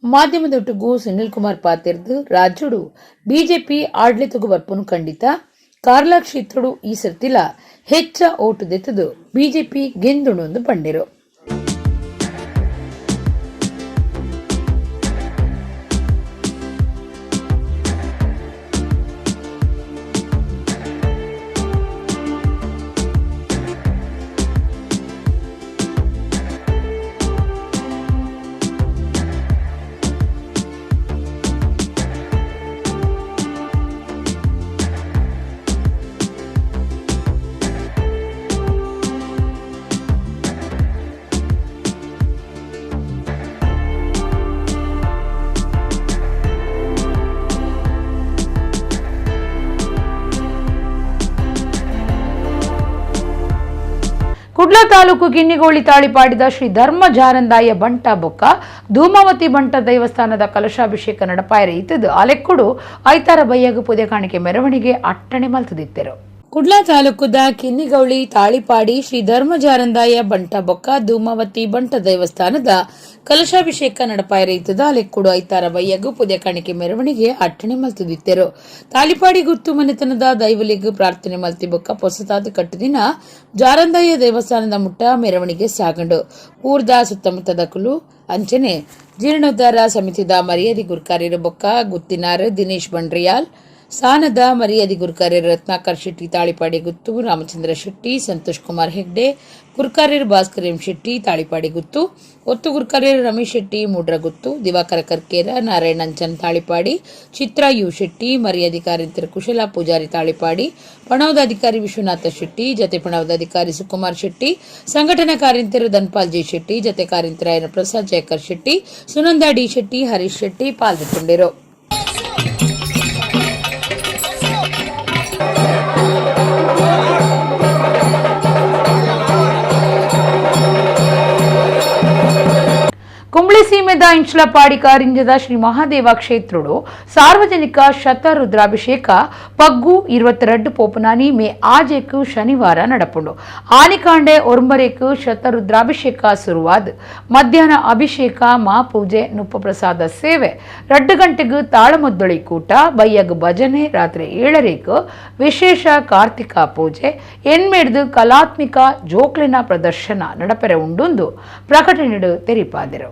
ಮಾಧ್ಯಮದೊಟ್ಟುಗು ಸುನಿಲ್ ಕುಮಾರ್ ಪಾತೆರ್ದು ರಾಜ್ಯಡು ಬಿಜೆಪಿ ಆಡಳಿತಗು ಬರ್ಪುನು ಖಂಡಿತ, ಕಾರ್ಲ ಕ್ಷೇತ್ರಡು ಈ ಸರ್ತಿಲ ಹೆಚ್ಚ ಓಟು ದೆತ್ತದು ಬಿಜೆಪಿ ಗೆಂದುಣೊಂದು ಪಂಡೆರು. ಕುಡ್ಲ ತಾಲೂಕು ಕಿನ್ನಿಗೋಳಿ ತಾಳಿಪಾಡಿದ ಶ್ರೀ ಧರ್ಮ ಜಾರಂದಾಯ ಬಂಟ ಬೊಕ್ಕ ಧೂಮಾವತಿ ಬಂಟ ದೇವಸ್ಥಾನದ ಕಲಶಾಭಿಷೇಕ ನಡಪಾಯರೆ ಇತ್ತದು ಅಲೆಕ್ಕುಡು ಐತಾರ ಬಯ್ಯಗು ಪುದೆ ಕಾಣಿಕೆ ಮೆರವಣಿಗೆ ಅಟ್ಟಣೆ ಮಲ್ತದಿತ್ತೆರು. ಕುಡ್ಲ ತಾಲೂಕುದ ಕಿನ್ನಿಗೌಳಿ ತಾಳಿಪಾಡಿ ಶ್ರೀ ಧರ್ಮ ಜಾರಂದಾಯ ಬಂಟ ಬೊಕ್ಕ ಧೂಮಾವತಿ ಬಂಟ ದೇವಸ್ಥಾನದ ಕಲಶಾಭಿಷೇಕ ನಡಪಾಯರೆ ಇತ್ತದ ಅಲೆಕ್ಕುಡು ಐತಾರ ಬಯ್ಯಗು ಪುದೆ ಕಾಣಿಕೆ ಮೆರವಣಿಗೆ ಅಟ್ಟಣೆ ಮಲ್ತದಿತ್ತೆರು. ತಾಳಿಪಾಡಿ ಗುತ್ತು ಮನೆತನದ ದೈವಲಿಗ್ ಪ್ರಾರ್ಥನೆ ಮಲ್ತಿ ಬೊಕ್ಕ ಪೊಸತಾದ ಕಟ್ಟುದಿನ ಜಾರಂದಾಯ ದೇವಸ್ಥಾನದ ಮುಟ್ಟ ಮೆರವಣಿಗೆ ಸಾಗಂಡು. ಊರ್ದ ಸುತ್ತಮುತ್ತದಕುಲು ಅಂಚನೆ ಜೀರ್ಣೋದ್ಧಾರ ಸಮಿತಿದ ಮರ್ಯಾದಿ ಗುರ್ಕಾರ್ಯರು ಬೊಕ್ಕ ಗುತ್ತಿನಾರ್ ದಿನೇಶ್ ಬಂಡ್ರಿಯಾಲ್, ಸಾನದ ಮರ್ಯಾದಿ ಗುರುಕಾರ್ಯರು ರತ್ನಾಕರ್ ಶೆಟ್ಟಿ ತಾಳಿಪಾಡಿ ಗುತ್ತು, ರಾಮಚಂದ್ರ ಶೆಟ್ಟಿ, ಸಂತೋಷ್ ಕುಮಾರ್ ಹೆಗ್ಡೆ, ಗುರುಕಾರ್ಯರು ಭಾಸ್ಕರ್ ಎಂ ಶೆಟ್ಟಿ ತಾಳಿಪಾಡಿ ಗುತ್ತು, ಒತ್ತು ಗುರುಕಾರ್ಯರು ರಮೇಶ್ ಶೆಟ್ಟಿ ಮೂಡ್ರಗುತ್ತು, ದಿವಾಕರ ಕರ್ಕೇರ, ನಾರಾಯಣ ಅಂಚನ್ ತಾಳಿಪಾಡಿ, ಚಿತ್ರಾ you Shetty, ಮರ್ಯಾದಿ ಕಾರ್ಯಂತರ ಕುಶಲ ಪೂಜಾರಿ ತಾಳಿಪಾಡಿ, ಪಣವದಾಧಿಕಾರಿ ವಿಶ್ವನಾಥ ಶೆಟ್ಟಿ, ಜತೆ ಪಣವದಾಧಿಕಾರಿ ಸುಕುಮಾರ್ ಶೆಟ್ಟಿ, ಸಂಘಟನಾ ಕಾರ್ಯಂತರು ಧನ್ಪಾಲ್ ಜಿ ಶೆಟ್ಟಿ, ಜತೆ ಕಾರ್ಯಂತರಾಯನ ಪ್ರಸಾದ್ ಜಯಕರ್ ಶೆಟ್ಟಿ, ಸುನಂದಾ ಡಿ ಶೆಟ್ಟಿ, ಹರೀಶ್ ಶೆಟ್ಟಿ ಪಾಲ್ಗೊಂಡಿರು. ಕುಂಬ್ಳಿ ಸೀಮೆದ ಇಂಚ್ಲಪಾಡಿ ಕಾರಿಂಜದ ಶ್ರೀ ಮಹಾದೇವ ಕ್ಷೇತ್ರಡು ಸಾರ್ವಜನಿಕ ಶತರುದ್ರಾಭಿಷೇಕ ಪಗ್ಗು 22 ಪೋಪನಾನಿ ಮೇ ಆಜೆಕ್ ಶನಿವಾರ ನಡಪುಂಡು. ಆನಿಕಾಂಡೆ ಒರ್ಂಬರೇಕ್ ಶತರುದ್ರಾಭಿಷೇಕ ಸುರುವಾದ್ ಮಧ್ಯಾಹ್ನ ಅಭಿಷೇಕ, ಮಾಪೂಜೆ, ನುಪ್ಪ ಪ್ರಸಾದ ಸೇವೆ, 2 ಗಂಟೆಗೆ ತಾಳಮದ್ದೊಳಿ ಕೂಟ, ಬಯ್ಯಗ್ ಭಜನೆ, ರಾತ್ರಿ 7ರೇಕ್ ವಿಶೇಷ ಕಾರ್ತಿಕ ಪೂಜೆ, ಎನ್ಮೇಡ್ದು ಕಲಾತ್ಮಿಕ ಜೋಕ್ಲಿನ ಪ್ರದರ್ಶನ ನಡಪೆರೆ ಉಂಡುಂದು ಪ್ರಕಟಣೆಡು ತೆರಿಪಾದಿರು.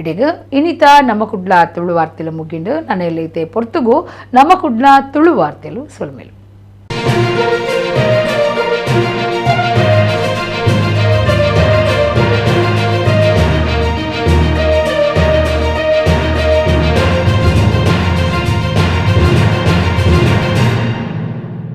ಇಡೀಗ ಇನಿತ ನಮ್ಮ ಕುಡ್ಲ ತುಳು ವಾರ್ತೆಲು ಮುಗಿಂಡು ನನೆಯಲ್ಲೈತೆ ಪೊರ್ತುಗು ನಮ್ಮ ಕುಡ್ಲ ತುಳು ವಾರ್ತೆಲು ಸೊಲ್ಮೆಲು.